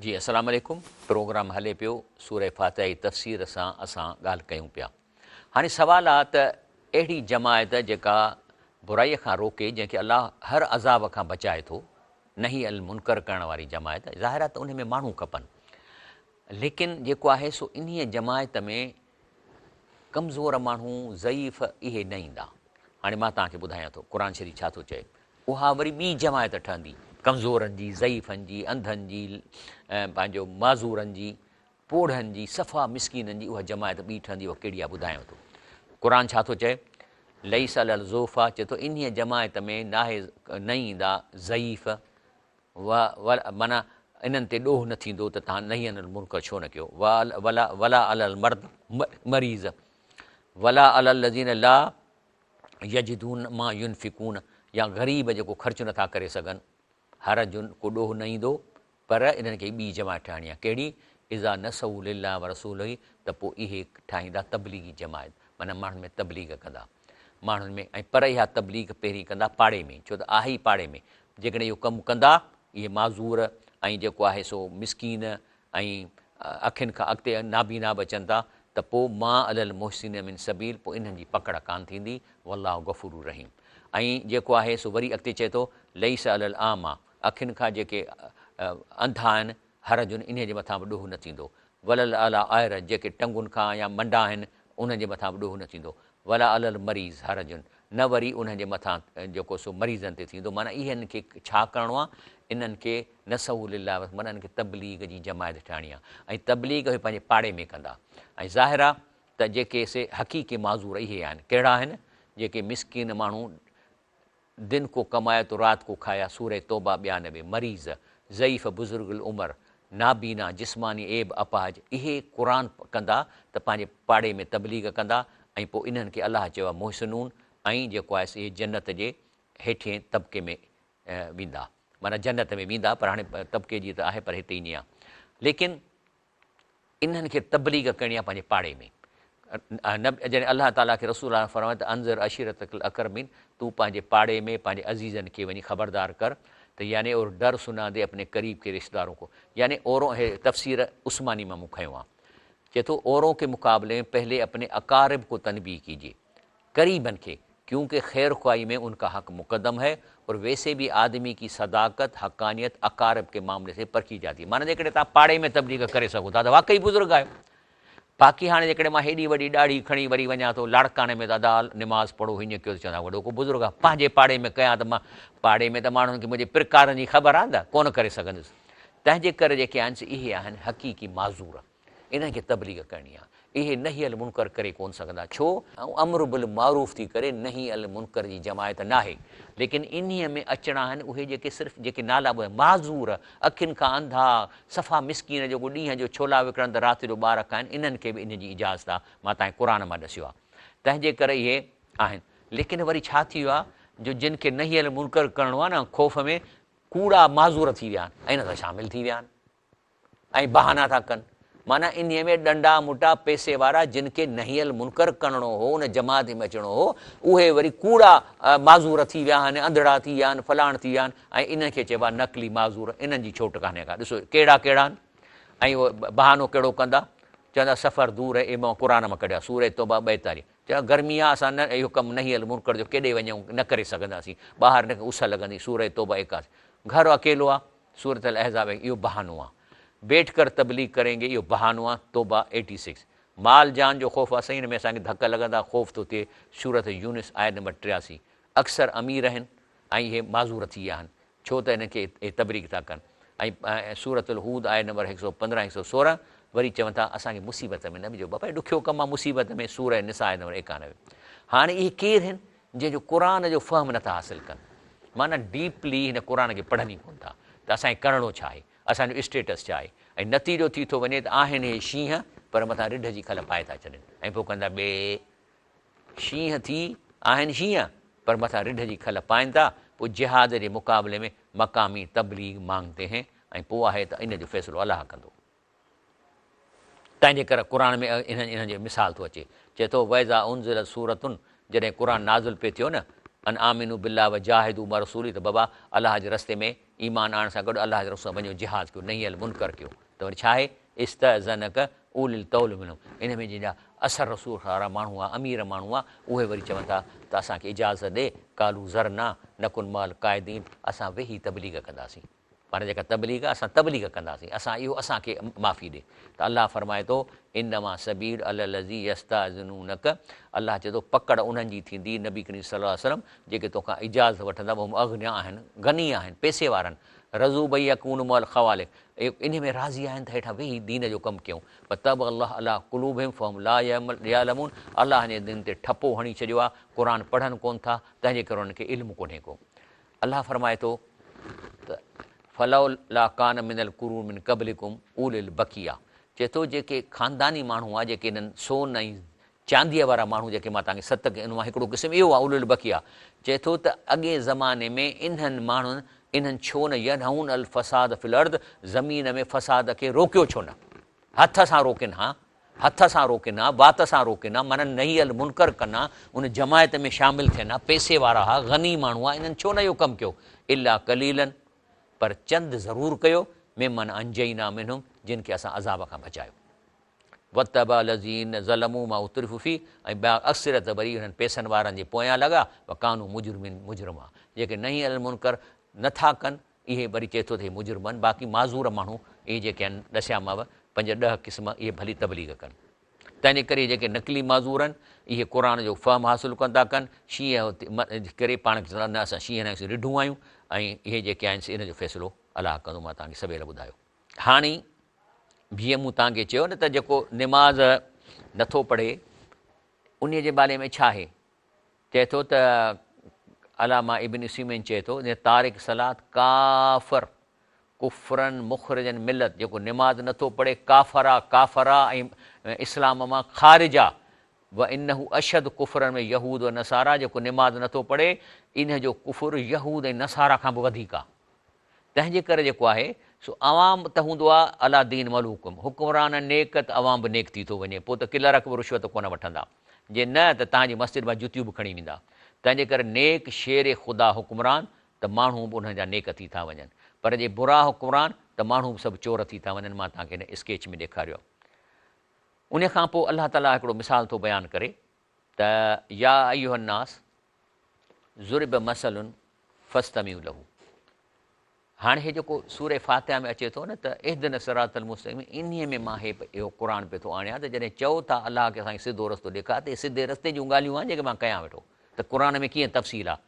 جي السلام عليڪم پروگرام هلي پيو سوره فاتحه جي تفسير سان اسان ڳالهه ڪيون پيا هاڻي سوال آ ته اهڙي جماعت جيڪا برائي کان روڪي جنهن کي الله هر عذاب کان بچائي ٿو، نهي عن المنڪر ڪرڻ واري جماعت، ظاهر آ ته انهي ۾ ماڻهو کپن ليڪن جيڪو آهي سو انهيء جماعت ۾ ڪمزور ماڻهو، ضعيف، اهي نه ايندا. هاڻي مان توهان کي ٻڌايان ٿو قرآن شريف ڇا ٿو چئي. اها وري ٻي جماعت ٺهندي، ڪمزورن جي، ضعيفن جي، انڌن جي، پنهنجو معذورن جي، پوڙهن جي، صفا مسڪينن جي اها جماعت ٻي ٺهندي اها ڪهڙي آهي ٻڌايان ٿو. قرآن ڇا ٿو چئي؟ ليس علی الضعفاء چئي ٿو انهيء جماعت ۾ ناهي نه ايندا ضعيف و معنيٰ انهن تي ڏوهه نه ٿيندو ته توهان نهي عن المنڪر ڇو نه ڪيو ولا ولا علی المرض مريض ولا علی الذين لا يجدون ما ينفقون يا غريب جيڪو خرچ نٿا ڪري سگهن حرج ڪو ڏوهه نه ايندو پر انهن کي ٻي جماعت ٺاهڻي آهي، ڪهڙي؟ اذا نصحوا لله ورسوله ته پوء اهي ٺاهيندا تبليغي جماعت، معنيٰ ماڻهن ۾ تبليغ ڪندا، ماڻهن ۾ ۽ پر اها تبليغ پهرين ڪندا پاڙي ۾، ڇو ته آهي ئي پاڙي ۾، جيڪڏهن اهو ڪم ڪندا، اهي معذور ۽ جيڪو آهي سو مسڪين ۽ اکين کان اڳتي نابينا به اچن ٿا ته پوء ما علی المحسنين من سبيل پوء انهن جي پڪڙ ڪانه ٿيندي، والله غفور رحيم ۽ جيڪو آهي سو وري اڳتي چئي ٿو ليس علی الاعميٰ اکين کان جيڪي انڌا آهن، حرج انهيء جي مٿان به ڏوهه نه ٿيندو. ولا الاعرج جيڪي ٽنگن کان يا منڊا آهن، انهن جي مٿان به ڏوهه نه ٿيندو. ولا علی المريض حرج نه وري انهن جي مٿان جيڪو سو مريضن تي ٿيندو. معنيٰ اهن کي ڇا ڪرڻو آهي؟ انهن کي نصحوا لله معنيٰ انهن کي تبليغ جي جماعت ٺاهڻي آهي ۽ تبليغ اهي پنهنجي پاڙي ۾ ڪندا ۽ ظاهر آهي ته جيڪي سي حقيقي معذور اهي آهن. ڪهڙا آهن؟ جيڪي مسڪين ماڻهو دن ڪو ڪمايا تو رات ڪو کايا، سوره توبه 92، مريض، ضعيف بزرگ العمر، نابينا، جسماني عيب اپاهج، اهي قرآن ڪندا ته پنهنجي پاڙي ۾ تبليغ ڪندا ۽ پوء انهن کي الله چيو آهي محسنون ۽ جيڪو آهي سي اهي جنت جي هيٺين طبقي ۾ ويندا معنيٰ جنت ۾ ويندا پر هاڻي طبقي جي ته آهي پر هتي ائين آهي ليڪن انهن کي تبليغ ڪرڻي آهي پنهنجي پاڙي ۾. جڏهن الله تعاليٰ کي رسول الله فرمايو ته انذر عشيرتک الاقربين تون پنهنجي پاڙي ۾ پنهنجي عزيزن کي وڃي خبردار ڪر ته يعني اور ڊر سنا the اپني قريب ڪي رشته دارون ڪو يعني اورون هي تفسير عثماني مان مون کنيو آهي چئي ٿو اورون ڪي مقابلي ۾ پهلي اپني اقارب ڪو تنبيه ڪيجي قريبن کي کيونڪه خير خواهي ۾ ان کا حق مقدم هي اور ويسي به آدمي ڪي صداقت، حقانيت اقارب ڪي معاملي سي پرکي جاتي هي. معنيٰ جيڪڏهن توهان پاڙي ۾ تبليغ ڪري سگهو ٿا ته واقعي بزرگ آهيو. باقي هاڻي جيڪڏهن مان هيڏي وڏي ڏاڙهي کڻي وري وڃان ٿو لاڙڪاڻي ۾ ته ادا نماز پڙهو هيئن ڪيو ته چوندا وڏو ڪو بزرگ آهي. پنهنجي پاڙي ۾ ڪيان ته مان پاڙي ۾ ته ماڻهن کي منهنجي پرڪارن جي خبر آهي نه ڪونه ڪري سگهندس. تنهن جي ڪري جيڪي آهن سي اهي آهن حقيقي معذور. انهن کي تبليغ ڪرڻي آهي. اهي نهي المنڪر ڪري ڪونه سگهندا. ڇو؟ امر بالمعروف ٿي ڪري نهي المنڪر جي جماعت ناهي. ليڪن انهيء ۾ اچڻا آهن اهي جيڪي صرف جيڪي نالا ٻڌايا، معذور، اکين کان انڌا، صفا مسڪين جيڪو ڏينهن جو ڇولا وڪڻن ته رات جو ٻار کائن، انهن کي به انهيء جي اجازت آهي. مان توهان کي قرآن مان ڏسيو آهي. تنهن جي ڪري اهي آهن. ليڪن وري ڇا ٿي ويو آهي جو جن کي نهي المنڪر ڪرڻو آهي نه خوف ۾ ڪوڙا معذور ٿي ويا آهن ۽ ان سان شامل ٿي ويا آهن. ۽ بهانا ٿا ڪن. معنيٰ انهيء ۾ ڏنڊا مٽا پئسي وارا جن کي نهي المنڪر ڪرڻو هو، ان جماعت ۾ اچڻو هو، اهي وري ڪوڙا معذور ٿي ويا آهن، انڌڙا ٿي ويا آهن، فلاڻ ٿي ويا آهن ۽ انهن کي چئبو آهي نقلي معذور، انهن جي ڇوٽ ڪانهي ڪا. ڏسو ڪهڙا ڪهڙا آهن ۽ اهو بهانو ڪهڙو ڪندا، چوندا سفر دور آهي، اهي مان قرآن مان ڪڍيا، سورة توبه 42. چوندا گرمي آهي اسان نه اهو ڪم نهي المنڪر جو ڪيڏي وڃون نه ڪري سگهنداسين، ٻاهر نڪ اس لڳندي، سورة توبه 81. گهر اڪيلو آهي، سورة الاحزاب اهو بهانو آ. بيٺ ڪر تبليغ ڪرين گي اهو بهانو آ، توبه ايٽي سڪس. مال جان جو خوف آ سائين ان ۾ اسان کي ڌڪ لڳندا خوف ٿو ٿئي، سورة يونس آيت نمبر 83. اڪثر امير آهن ۽ اهي معذور ٿي ويا آهن ڇو ته انهن کي اهي تبليغ ٿا ڪن ۽ سورة الهود آيت نمبر 115 116 وري چون ٿا اسان کي مصيبت ۾ نه وجهو بابا هي ڏکيو ڪم آ مصيبت ۾ سورة نساء آيت نمبر 91. هاڻي اهي ڪير هن جنهن جو قرآن جو فهم نٿا حاصل ڪن معنيٰ ڊيپلي هن قرآن کي پڙهن ئي ڪونه ٿا ته اسان کي ڪرڻو ڇا آهي، اسان جو اسٽيٽس ڇا آهي ۽ نتيجو ٿي ٿو وڃي ته آهن اهي شينهن پر مٿان رڍ جي کل پائي ٿا ڇڏين ۽ پوء ڪندا ٻي شينهن ٿي آهن شينهن پر مٿان رڍ جي کل پائين ٿا پوء جهاد جي مقابلي ۾ مقامي تبليغ مانگتي هين ۽ پوء آهي ته ان جو فيصلو الله ڪندو. تنهن جي ڪري قرآن ۾ انهن انهن جو مثال ٿو اچي، چئي ٿو، واذا انزلت سورة جڏهن قرآن نازل پئي ٿيو نه، ان آمنوا بالله وجاهدوا مع رسوله ته بابا الله جي رستي ۾ ايمان آڻڻ سان گڏ الله جي رسول سان وڃو جهاد ڪيو، نهي المنڪر ڪيو ته وري ڇا آهي، استاذنک اولي الطول منهم ان ۾ جن جا اثر رسوخ وارا ماڻهو هئا، امير ماڻهو هئا، اهي وري چون ٿا ته اسان کي اجازت ڏي، قالوا ذرنا نڪن مع القاعدين اسان ويهي تبليغ ڪنداسين. پر جيڪا تبليغ آهي اسان تبليغ ڪنداسين اسان اهو اسان کي معافي ڏي ته الله فرمائي ٿو انما السبيل علي الذين يستاذنونک الله چئي ٿو پڪڙ انهن جي ٿيندي نبي ڪريم صلي الله عليه وسلم جيڪي توکان اجازت وٺندا وهم اغنياء آهن غني آهن پئسي وارا آهن رضوا بان يڪونوا مع الخوالف اهي انهي ۾ راضي آهن ته هيٺان ويهي دين جو ڪم ڪيون وطبع الله علي قلوبهم فهم لا يعلمون الله انهن جي دلين تي ٺپو هڻي ڇڏيو آهي قرآن پڙهن ڪونه ٿا تنهن جي ڪري انهن کي علم ڪونهي ڪو الله فرمائي ٿو ته فلولا ڪان من القرون من قبلڪم اولي البقيه چئي ٿو جيڪي خانداني ماڻهو هئا جيڪي انهن سون ۽ چانديء وارا ماڻهو جيڪي مان توهان کي ست ان مان هڪڙو قسم اهو آهي اولي البقيه چئي ٿو ته اڳئين زماني ۾ انهن ماڻهن انهن ڇو نه ينهون الفساد في الارض زمين ۾ فساد کي روڪيو ڇو نه هٿ سان روڪين ها هٿ سان روڪين ها، وات سان روڪين ها، معنيٰ نهي المنڪر ڪن ها، ان جماعت ۾ شامل ٿين ها، پئسي وارا ها، غني ماڻهو ها، انهن ڇو نه اهو ڪم ڪيو؟ الا قليلا پر چند ضرور ڪيو، ممن انجينا منهم جن کي اسان عذاب کان بچايو. واتبع الذين ظلموا ما اترفوا فيه ۽ ٻيا اڪثريت وري انهن پئسن وارن جي پويان لڳا، وڪانوا مجرمين مجرم ها، جيڪي نهي المنڪر نه ٿا ڪن، اهي وري چئي ٿو ته اهي مجرم آهن، باقي معذور ماڻهو اهي جيڪي آهن ڏسيامانو پنج ڏهه قسم اهي ڀلي تبليغ ڪن. تنهنجي ڪري جيڪي نقلي معذور آهن اهي قرآن جو فهم حاصل ڪونه ٿا ڪن، شينهن ڪري پاڻ کي چوندا نه اسان شينهن ناهيون اسين رڍون آهيون ۽ اهي جيڪي آهن سي ان جو فيصلو الله ڪندو مان توهان کي سويل ٻڌايو. هاڻي جيئن مون توهان کي چيو نه ته جيڪو نماز نٿو پڙهي انهي جي باري ۾ ڇا آهي؟ چئي ٿو ته علامه ابن عثيمين چئي ٿو جيئن تارڪ صلات ڪافر ڪفرا مخرجا ملت جيڪو نماز نٿو پڙهي ڪافر آ ڪافر آ ۽ اسلام مان خارج آ وانه اشد ڪفرا من يهود و نصارا جيڪو نماز نٿو پڙهي ان جو ڪفر يهود ۽ نصارا کان به وڌيڪ آ. تنهن جي ڪري جيڪو آهي سو عوام ته هوندو آهي عليٰ دين ملوڪهم، حڪمران نيڪ ته عوام به نيڪ ٿي ٿو وڃي، پوء ته ڪلرڪ به رشوت ڪونه وٺندا، جي نه ته توهان جي مسجد مان جتيون به کڻي ويندا. تنهن جي ڪري نيڪ شير خدا حڪمران ته ماڻهو به انهن جا نيڪ ٿي ٿا وڃن، پر جي برا حڪمران ته ماڻهو به سڀ چور ٿي ٿا وڃن، مان توهان کي هن اسڪيچ ۾ ڏيکاريو آهي. انهي کان پوء الله تعاليٰ هڪڙو مثال ٿو بيان ڪري ته يا ايها الناس ضرب مثل فاستمعوا له هاڻي هي جيڪو سوره فاتحه ۾ اچي ٿو نه ته اهدنا الصراط المستقيم انهي ۾ مان هي اهو قرآن پيو ٿو آڻيان ته جڏهن چئو ٿا الله کي اسان کي سڌو رستو ڏيکار ته هي سڌي رستي جون ڳالهيون آهن جيڪي مان ڪيان ويٺو ته قرآن ۾ ڪيئن تفصيل آهي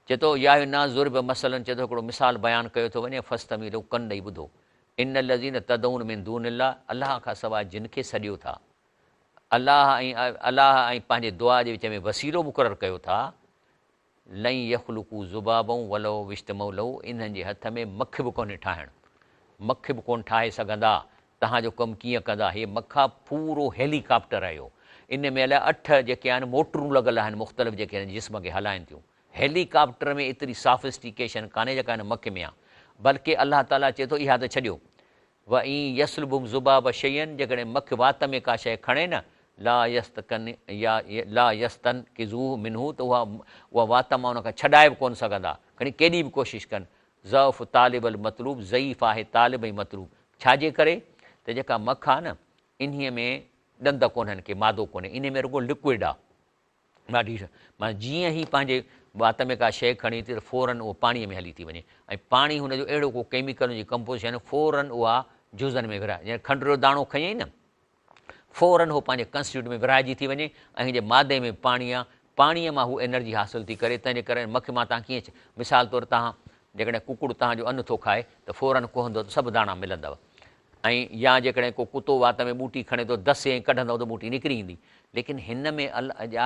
چئي ٿو يا ايها الناس ضرب مثل چئي ٿو هڪڙو مثال بيان ڪيو ٿو وڃي فاستمعوا له ڪن ڏئي ٻڌو ان الذين تدعون من دون الله الله کان سواء جن کي سڏيو ٿا. الله ۽ الله ۽ پنهنجي دعا جي وچ ۾ وسيلو مقرر ڪيو ٿا، لن يخلقوا ذبابا ولو اجتمعوا له انهن جي هٿ ۾ مک به ڪونهي ٺاهڻ، مک به ڪونه ٺاهي سگهندا، توهان جو ڪم ڪيئن ڪندا، هي مک آ پورو هيلي ڪاپٽر آهي اهو، ان ۾ الائي اٺ جيڪي آهن موٽرون لڳل آهن مختلف جيڪي هن جي جسم کي هلائن ٿيون، هيلي ڪاپٽر ۾ ايتري سافسٽيڪيشن ڪانهي جيڪا هن مک ۾ آ، بلڪه الله تعاليٰ چئي ٿو اها ته ڇڏيو، وان يسلبهم الذباب شيئا جيڪڏهن مک وات ۾ ڪا شيء کڻي نه، لا يستڪن يا لا يستنقذوه منه ته اها اها وات مان ان کان ڇڏائي به ڪونه سگهندا، کڻي ڪيڏي به ڪوشش ڪن. ضعف الطالب والمطلوب ضعيف آهي طالب ۽ مطلوب. ڇا جي ڪري ته جيڪا مک آهي نه انهيء ۾ ڏند ڪونهن ڪي مادو ڪونهي انهيء ۾ رڳو لڪوئڊ آهي. ڏاڍي معنيٰ جيئن هي پنهنجي وات ۾ ڪا شيء کڻي ٿي ته فوراً اهو پاڻيء ۾ هلي ٿي وڃي ۽ پاڻي هن جو اهڙو ڪو ڪيميڪل هن جي ڪمپوزيشن فوراً اها جزن ۾ ورهائي جيئن کنڊ جو داڻو کنيائين نه فوراً هو پنهنجي ڪنسٽيٽيوٽ ۾ ورهائجي ٿي وڃي ۽ هن جي مادي ۾ پاڻي آ پاڻيء مان هو انرجي حاصل ٿي ڪري تنهن جي ڪري مک مان تان ڪيئن مثال طور تان جيڪڏهن ڪڪڙ تان جو ان ٿو کائي ته فوراً ڪهندو ته سڀ داڻا ملندو ۽ يا جيڪڏهن ڪو ڪتو وات ۾ ٻوٽي کڻي ٿو دسي ۽ ڪڍندو ته ٻوٽي نڪري ايندي ليڪن هن ۾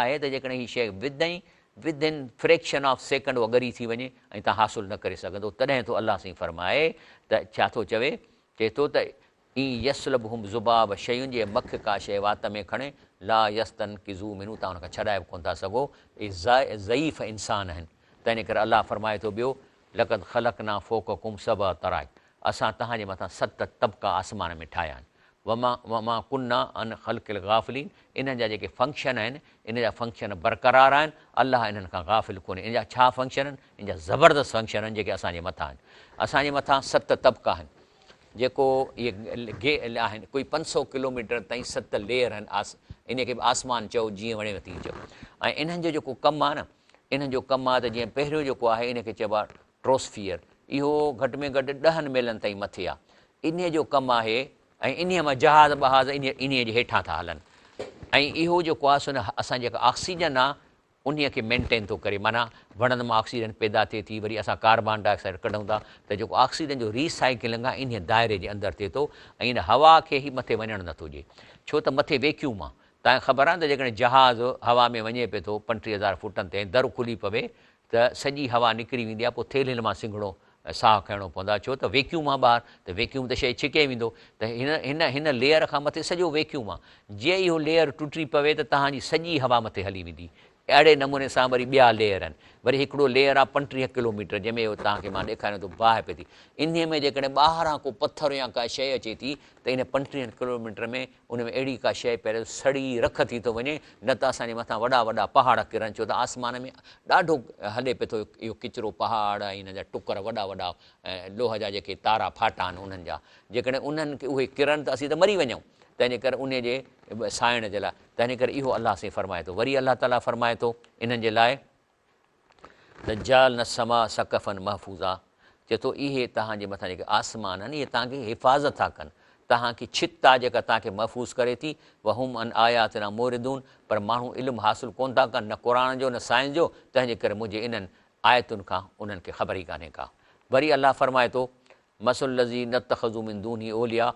آهي ته جيڪڏهن هي شيء وڌئين within fraction of second اها ڳري ٿي وڃي ۽ تان حاصل نه ڪري سگهندو تڏهن ٿو الله سائين فرمائي ته ڇا ٿو چوي چئي ٿو ته ان يسلبهم الذباب شيئا جي مک ڪا شيء وات ۾ کڻي لا يستنقذوه منه تان ان کان ڇڏائي به ڪونه ٿا سگهو اهي ضعيف انسان آهن تنهن ڪري الله فرمائي ٿو ٻيو لقد خلقنا فوقڪم سبع طرائق اسان توهان جي مٿان ست طبقا آسمان ۾ ٺاهيا آهن. وما وما ڪنا عن خلق الغافلين انهن جا جيڪي فنڪشن آهن ان جا فنڪشن برقرار آهن الله انهن کان غافل ڪونهي ان جا ڇا فنڪشن آهن ان جا زبردست فنڪشن آهن جيڪي اسان جي مٿان آهن اسان جي مٿان ست طبقا آهن جيڪو اهي آهن ڪوئي 500 ڪلوميٽر تائين ست ليئر آهن آس ان کي به آسمان چئو جيئن وڻيو تيئن چئو ۽ انهن جو جيڪو ڪم آهي نه انهن جو ڪم آهي ته جيئن پهريون جيڪو آهي ان کي چئبو آهي ٽروسفيئر، اهو گهٽ ۾ گهٽ ڏهن ميلن تائين مٿي آهي. انهيء جو ڪم آهي ۽ انهيء مان جهاز ٻهاز انهيء جي هيٺان ٿا هلن ۽ اهو جيڪو آهي سو اسان جي جيڪا آڪسيجن آهي انهيء کي مينٽين ٿو ڪري معنيٰ وڻن مان آڪسيجن پيدا ٿئي ٿي وري اسان ڪاربان ڊاء آڪسائيڊ ڪڍون ٿا ته جيڪو آڪسيجن جو ري سائيڪلنگ آهي انهيء دائري جي اندر ٿئي ٿو ۽ ان هوا کي هي مٿي وڃڻ نٿو ڏئي ڇو ته مٿي ويڪيوم آهي توهان کي خبر آهي نه ته جيڪڏهن جهاز هوا ۾ وڃي پئي ٿو 35,000 فوٽن تي ۽ در کلي پوي ته سڄي هوا نڪري ويندي آهي پوء ٿيلهين مان سنگهڙو ساهه کڻڻو پوندو آهي ڇو ته ويڪيوم آهي ٻاهر ته ويڪيوم ته شيء ڇڪي ويندو ته هن هن هن ليئر کان مٿي سڄو ويڪيوم آهي جي اهو ليئر ٽٽي پوي ته توهان جي سڄي هوا مٿي هلي ويندي اهڙي نموني سان وري ٻيا ليئر آهن وري هڪڙو ليئر آهي 35 ڪلوميٽر جنهن ۾ اهو توهان کي مان ڏيکاريان ٿو باهه پئي ٿي انهي ۾ جيڪڏهن ٻاهران ڪو پٿر يا ڪا شيء اچي ٿي ته ان 35 ڪلوميٽر ۾ ان ۾ اهڙي ڪا شيء پيل سڙي رک ٿي ٿو وڃي، نه ته اسان جي مٿان وڏا وڏا پهاڙ ڪرن، ڇو ته آسمان ۾ ڏاڍو هلي پئي ٿو اهو ڪچرو پهاڙ ۽ انهن جا ٽڪر وڏا وڏا لوهه جا جيڪي تارا ڦاٽا آهن انهن جا، جيڪڏهن انهن کي اهي ڪرن ته اسين ته مري وڃون، تنهنجي ڪري انهي جي سائڻ جي لاء، تنهنجي ڪري اهو الله سائين فرمائي ٿو. وري الله تعاليٰ فرمائي ٿو انهن جي لاء. ته جعلنا السماء سقفا محفوظا چئي ٿو اهي توهان جي مٿان جيڪي آسمان آهن اهي توهان کي حفاظت ٿا ڪن توهان کي ڇت آهي جيڪا توهان کي محفوظ ڪري ٿي وهم عن آياتنا معرضون پر ماڻهو علم حاصل ڪونه ٿا ڪن نه قرآن جو نه سائنس جو تنهن جي ڪري منهنجي انهن آيتن کان انهن کي خبر ئي ڪانهي ڪا وري الله فرمائي ٿو مثل الذين اتخذوا من دونه اولياء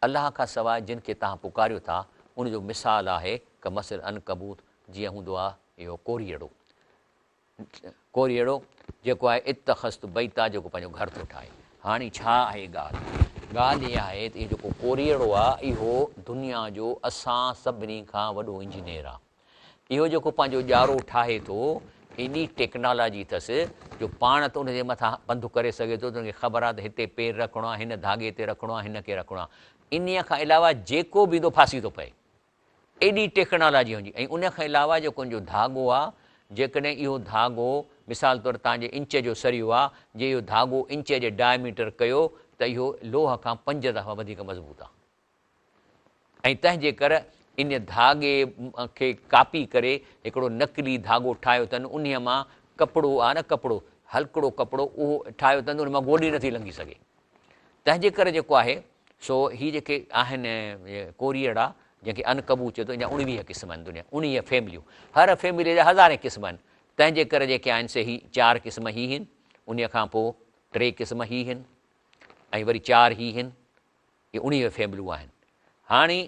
الله کان سواء جن کي توهان پڪاريو ٿا ان جو مثال آهي ڪمثل العنڪبوت جيئن هوندو آهي اهو ڪوريئڙو ڪوريئڙو جيڪو آهي اتخذت بيتا جيڪو پنهنجو گهر ٿو ٺاهي. هاڻي ڇا آهي ڳالهه؟ ڳالهه اها آهي ته اهو جيڪو ڪوريئڙو آهي اهو دنيا جو اسان سڀني کان وڏو انجنيئر آهي. اهو جيڪو پنهنجو ڄارو ٺاهي ٿو ايڏي ٽيڪنالاجي اٿس جو پاڻ ته ان جي مٿان پنڌ ڪري سگهي ٿو ته ان کي خبر آهي ته هتي پير رکڻو آهي هن ڌاڳي تي رکڻو آهي هن کي رکڻو آهي. انهيء کان علاوه جيڪو به ايندو ڦاسي ٿو پئي. ايڏي ٽيڪنالاجي هجي ۽ ان کان علاوه جيڪو ان جو ڌاڳو آ جيڪڏهن اهو ڌاڳو مثال طور توهان جي انچ جو سريو آ جي اهو ڌاڳو انچ جي ڊائميٽر ڪيو ته اهو لوهه کان پنج دفعا وڌيڪ مضبوط آ ۽ تنهن جي ڪر ان ڌاڳي کي ڪاپي ڪري هڪڙو نقلي ڌاڳو ٺاهيو اٿن انهي مان ڪپڙو آ نه ڪپڙو هلڪڙو ڪپڙو اهو ٺاهيو اٿن ان مان گوڏي نٿي لنگهي سگهي تنهن جي ڪري جيڪو آهي سو هي جيڪي آهن ڪوريئڙا جنهن کي عنڪبوت چئي ٿو ان جا 19 قسم آهن دنيا 19 فيمليون هر فيملي جا هزارين قسم آهن تنهن جي ڪري جيڪي آهن سي هي چار قسم هي هن انهي کان پوء ٽي قسم هي هن ۽ وري چار هي هن هي 19 فيمليون آهن هاڻي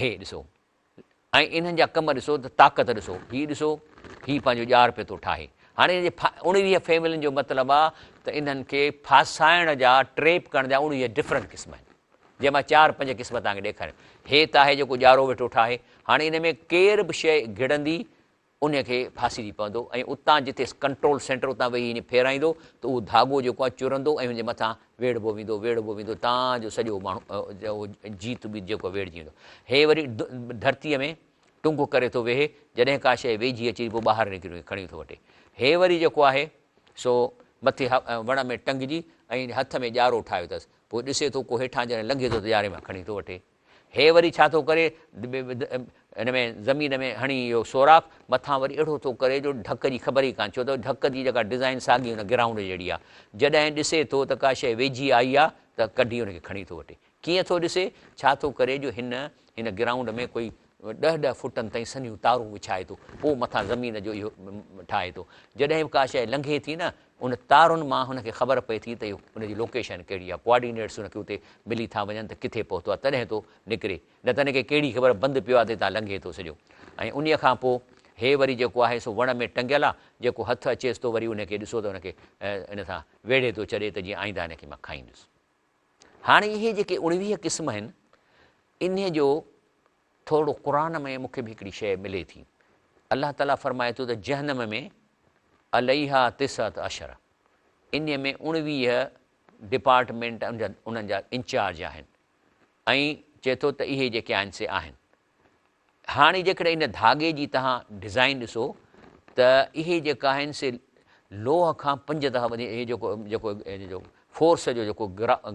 هي ڏسو. ۽ انهن جا ڪم ڏسو ته طاقت ڏسو، هي ڏسو هي پنهنجو ڄار پيو ٿو ٺاهي. هاڻي ان جي 19 فيملين جو مطلب آ ته انهن کي ڦاسائڻ جا ٽريپ ڪرڻ جا 19 ڊفرنٽ قسم آهن. جنهن مان چار پنج قسم توهان کي ڏيکاريم. هي ته آهي جيڪو ڄارو ويٺو ٺاهي. هاڻي ان ۾ ڪير به شيء گهڙندي انهيء کي ڦاسجي پوندو ۽ اتان جتي ڪنٽرول سينٽر اتان ويهي ائين ڦيرائيندو ته اهو ڌاڳو جيڪو آهي چرندو ۽ هن جي مٿان ويڙهبو ويندو ويڙهبو ويندو تان جو سڄو ماڻهو اهو جيت بيت جيڪو آهي ويڙهجي ويندو. هي وري ڌرتيء ۾ ٽنگ ڪري ٿو ويهي جڏهن ڪا شيء ويجهي اچي پوء ٻاهر نڪري وڃي کڻي ٿو وٺي. هي وري جيڪو آهي سو مٿي وڻ ۾ ٽنگجي ۽ هٿ ۾ ڄارو ٺاهيو اٿس پوء ڏسي ٿو ڪو هيٺان جڏهن لنگهي ٿو ته ڄاري مان کڻي ٿو وٺي. هي وري ڇا ٿو ڪري، هن ۾ زمين ۾ هڻي اهو سوراخ، مٿان وري اهڙو ٿو ڪري جو ڍڪ جي خبر ئي ڪانه، ڇو ته ڍڪ جي جيڪا ڊزائين ساڳي ان گرائونڊ جهڙي آهي. جڏهن ڏسي ٿو ته ڪا شيء ويجهي آئي آهي ته ڪڍي ان کي کڻي ٿو وٺي. ڪيئن ٿو ڏسي؟ ڇا ٿو ڪري جو هن هن گرائونڊ ۾ ڪوئي ڏهه ڏهه فوٽن تائين سنهيون تارون وڇائي ٿو، پوء مٿان زمين جو اهو ٺاهي ٿو. جڏهن به ڪا شيء لنگهي ٿي نه، ان تارن مان هن کي خبر پئي ٿي ته اهو ان جي لوڪيشن ڪهڙي آهي، ڪوآرڊينيٽس هن کي اتي ملي ٿا وڃن ته ڪٿي پهتو آهي، تڏهن ٿو نڪري، نه ته هن کي ڪهڙي خبر بند پيو آهي ته هتان لنگهي ٿو سڄو. ۽ انهيء کان پوء هي وري جيڪو آهي سو وڻ ۾ ٽنگيل آهي، جيڪو هٿ اچيس ٿو وري ان کي ڏسو ته ان کي ان سان ويڙهي ٿو ڇڏي ته جيئن آئنده هن کي مان کائيندس. هاڻي اهي جيڪي 19 قسم آهن، انهيء جو ٿورڙو قرآن ۾ مون کي به هڪڙي شيء ملي ٿي. الله تعاليٰ فرمائي ٿو ته جهنم ۾ عليها تسعة عشر انهيء ۾ 19 ڊپارٽمينٽ انهن جا انچارج آهن ۽ چئي ٿو ته اهي جيڪي آهن سي آهن. هاڻي جيڪڏهن ان ڌاڳي جي توهان ڊزائين ڏسو ته اهي جيڪا آهن سي لوهه کان پنج دفعا وڌيڪ اهي جيڪو جيڪو ان جو فورس جو جيڪو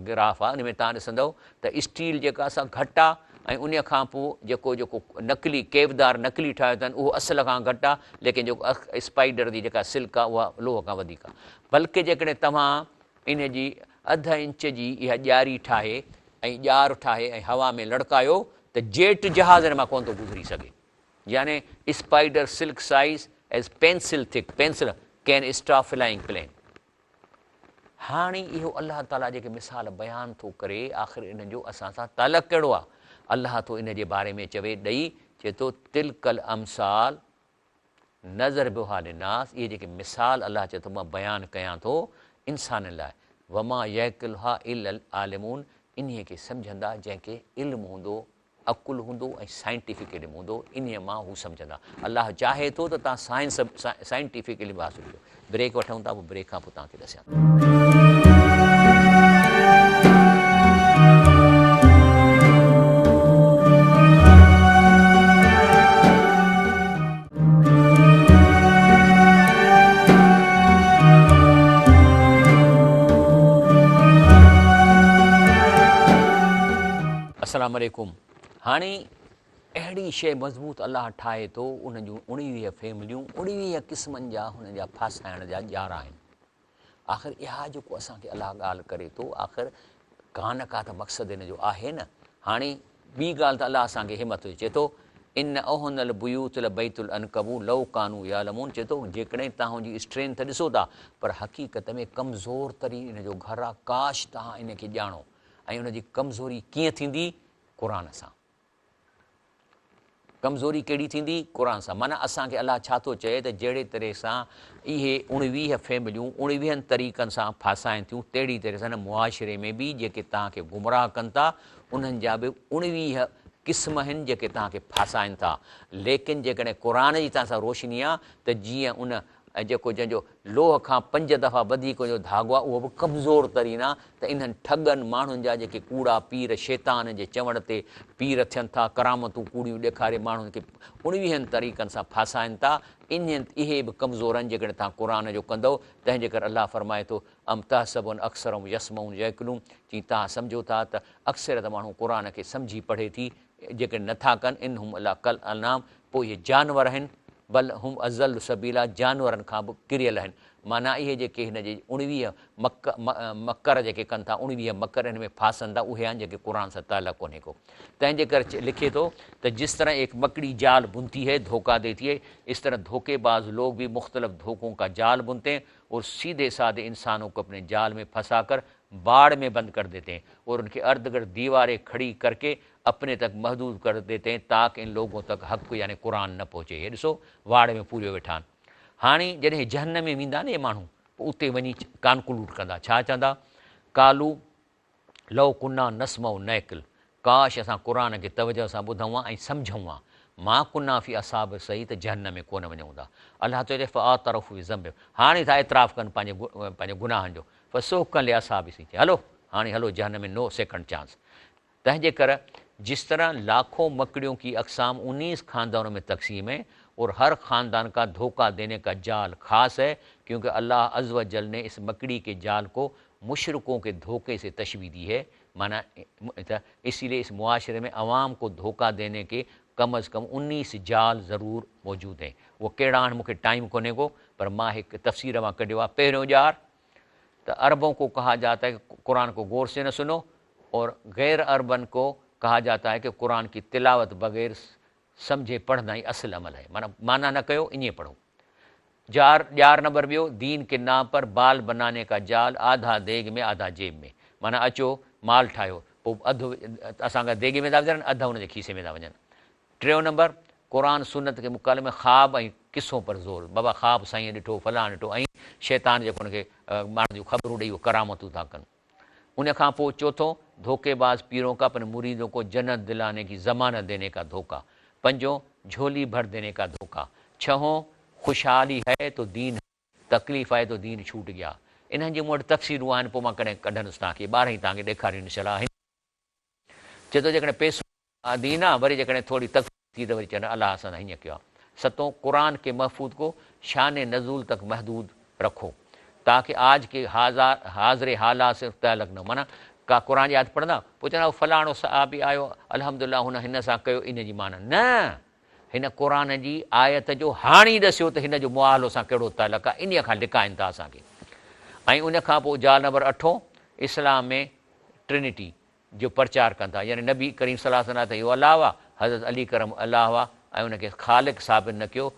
گراف آهي ان ۾ توهان ڏسندؤ ته اسٽيل جيڪا سا گهٽ آهي ۽ ان کان پوء جيڪو جيڪو نقلي ڪيودار نقلي ٺاهيو اٿن اهو اصل کان گهٽ آهي ليڪن جيڪو اسپائيڊر جي جيڪا سلڪ آهي اها لوهه کان وڌيڪ آهي بلڪه جيڪڏهن توهان ان جي اڌ انچ جي اها ڄاري ٺاهي ۽ ڄار ٺاهي ۽ هوا ۾ لڙڪايو ته جيٽ جهاز ان مان ڪونه ٿو گذري سگهي. يعني spider silk size as pencil thick pencil can stop flying plane. هاڻي اهو الله تعاليٰ جيڪي مثال بيان ٿو ڪري آخر انهن جو اسان سان تعلق ڪهڙو آهي؟ الله ٿو ان جي باري ۾ چوي ڏئي چئي ٿو تلڪ الامثال نضربها للناس اهي جيڪي مثال الله چئي ٿو مان بيان ڪيان ٿو انسانن لاء وما يعقلها الا العالمون انهيء کي سمجهندا جنهن کي علم هوندو عقل هوندو ۽ سائنٽيفڪ علم هوندو انهيء مان هو سمجهندا الله چاهي ٿو ته توهان سائنس سائنٽيفڪ علم حاصل ڪيو بريڪ وٺون ٿا پوء بريڪ کان پوء توهان کي ڏسيان ٿو. السلام عليڪم هاڻي اهڙي شيء مضبوط الله ٺاهي ٿو ان جون 19 فيمليون 19 قسمن جا هن جا ڦاسائڻ جا ڄار آهن آخر اها جيڪو اسان کي الله ڳالهه ڪري ٿو آخر ڪا نه ڪا ته مقصد ان جو آهي نه. هاڻي ٻي ڳالهه ته الله اسان کي همت ٿو چئي ٿو ان اوهن البيوت لبيت العنڪبوت لو ڪانوا يعلمون چئي ٿو جيڪڏهن توهان جي اسٽرينٿ ڏسو ٿا پر حقيقت ۾ ڪمزور ترين ان جو گهر آ ڪاش توهان ان کي ڄاڻو ۽ ان جي ڪمزوري ڪيئن ٿيندي قرآن سان. ڪمزوري ڪهڙي ٿيندي؟ قرآن سان. معنيٰ اسان کي الله ڇا ٿو چئي ته جهڙي طرح سان اهي اڻويهه فيمليون اڻويهن طريقن سان ڦاسائين ٿيون تهڙي طرح سان معاشري ۾ به جيڪي توهان کي گمراهه ڪن ٿا انهن جا به اڻويهه قسم آهن جيڪي توهان کي ڦاسائين ٿا ليڪن جيڪڏهن قرآن جي توهان سان روشني آ ته جيئن ان ۽ جيڪو جنهن جو لوهه کان پنج دفعا وڌيڪ جو ڌاڳو آهي اهو به ڪمزور ترين آهي ته انهن ٺڳن ماڻهن جا جيڪي ڪوڙا پير شيطان جي چوڻ تي پير ٿين ٿا ڪرامتون ڪوڙيون ڏيکاري ماڻهن کي اڻويهن طريقن سان ڦاسائن ٿا انهن اهي به ڪمزور آهن جيڪڏهن توهان قرآن جو ڪندؤ تنهن جي ڪري الله فرمائي ٿو ام تحسب ان اڪثرهم يسمعون يعقلون چي توهان سمجهو ٿا ته اڪثريت ماڻهو قرآن کي سمجهي پڙهي ٿي جيڪڏهن نه ٿا ڪن، ان هم الا ڪالانعام، پوء اهي جانور آهن، بل هم اضل سبيلا، جانورن کان به ڪريل آهن. معنيٰ اهي جيڪي هن جي اڻويهه مڪ مڪر جيڪي ڪن ٿا، اڻويهه مڪر هن ۾ ڦاسن ٿا، اهي آهن جيڪي قرآن سان تعلق ڪونهي ڪو. تنهن جي ڪري لکي ٿو ته جس طرح ايڪ مڪڙي جال بنتي هي، ڌوڪا ديتي هي، اس طرح ڌوڪي باز لوگ ڀي مختلف ڌوڪون ڪا جال بنتي هين اور سيڌي سادي انسانون ڪو اپني جال ۾ ڦسا ڪر باڙ ۾ بند ڪر ديتي هين اور ان ڪي ارد گرد ديواري کڙي ڪر ڪي اپني تڪ محدود ڪر ديتي هين تاڪ ان لوگون تڪ حق يعني قرآن نه پهچي هي ڏسو واڙ ۾ پوريو ويٺا آهن هاڻي جڏهن هي جهنم ۾ ويندا نه هي ماڻهو پوء اتي وڃي ڪانڪلوڊ ڪندا ڇا چوندا قالو لو ڪنا نسمع نعقل ڪاش اسان قرآن کي توجه سان ٻڌون ها ۽ سمجهون ها ما ڪنا في اصحاب السعير ته جهنم ۾ ڪونه وڃون ها الله ٿو چئي فاعترفوا بذنبهم هاڻي ٿا اعتراف ڪن پنهنجي پنهنجي گناهن جو فسحقا لاصحاب السعير هلو هاڻي هلو جهنم ۾ نو سيڪنڊ چانس تنهن جي ڪر جس طرح لاکون مڪڙيون ڪي اقسام انيس خاندانون ۾ تقسيم هي اور هر خاندان کا ڌوکا ديني کا جال خاص هي کيونڪه الله عزوجل ني اس مڪڙي ڪي جال ڪو مشرڪون ڪي ڌوکي سي تشبيه the هي معنيٰ اسي ليي اس معاشري ۾ عوام ڪو ڌوکا ديني ڪي ڪم از ڪم انيس جال ضرور موجود هين اهي ڪهڙا آهن مون کي ٽائيم ڪونهي ڪو پر مان هڪ تفسير مان ڪڍيو آهي پهريون ڄار ته عربون ڪو ڪها جاتا هي ڪه قرآن ڪو غور سي نه سنو اور غير عربن ڪو ڪها جاتا هي ڪه قرآن ڪي تلاوت بغير سمجهي پڙهنا ئي اصل عمل هي معنيٰ معنيٰ نه ڪيو ائين پڙهو. جار ڄار نمبر ٻيو دين ڪي نام پر بال بناني ڪا جال آڌا ديگ ۾ آڌا جيب ۾ معنيٰ اچو مال ٺاهيو پوء اڌ اسان کان ديڳي ۾ ٿا وجهن اڌ ان جي کيسي ۾ ٿا وڃن. ٽيون نمبر قرآن سنت ڪي مقابلي ۾ خواب ۽ قصون پر زور بابا خواب سائينء ڏٺو فلاڻ ڏٺو ۽ شيطان جيڪو ان کي ماڻهن جون خبرون ڏئي اهي ڪرامتون ٿا ڪن. ان کان پوء چوٿون، ڌوڪي باز پيرون کا اپني مريدون ڪو جنت دلاني ڪي ضمانت ديني کا ڌوڪا. پنجون، جهولي ڀر ديني کا ڌوڪا. ڇهون، خوشحالي هي تو دين هي، تڪليف آئي تو دين ڇوٽ گيا. انهن جون مون وٽ تفصيلون آهن، پوء مان ڪڏهن ڪڍندس توهان کي، ٻارهن ئي توهان کي ڏيکاريون انشاء الله. چئي ٿو جيڪڏهن پئسو دين آ وري جيڪڏهن ٿوري تڪليف ٿي ته وري چون الله اسان سان هيئن ڪيو آ. ستون، قرآن ڪي محفوظ ڪو شان نزول تڪ محدود رکو تاڪه آج ڪي حاضر حالات سي تعلق نه هو معنيٰ ڪا قرآن جي آيت پڙهندا پوء چوندا فلاڻو صحابي آيو الحمدلله هن هن سان ڪيو ان جي معنيٰ نه هن قرآن جي آيت جو هاڻي ڏسيو ته هن جو معاهلو سان ڪهڙو تعلق آ انهيء کان لڪائن ٿا اسان کي ۽ ان کان پوء جال نمبر اٺون اسلام ۾ ٽرنٽي جو پرچار ڪن ٿا يعني نبي ڪريم صلي الله عليه وسلم ته اهو الله هئا، حضرت علي ڪرم الله هئا ۽ ان کي خالق ثابت نه ڪيو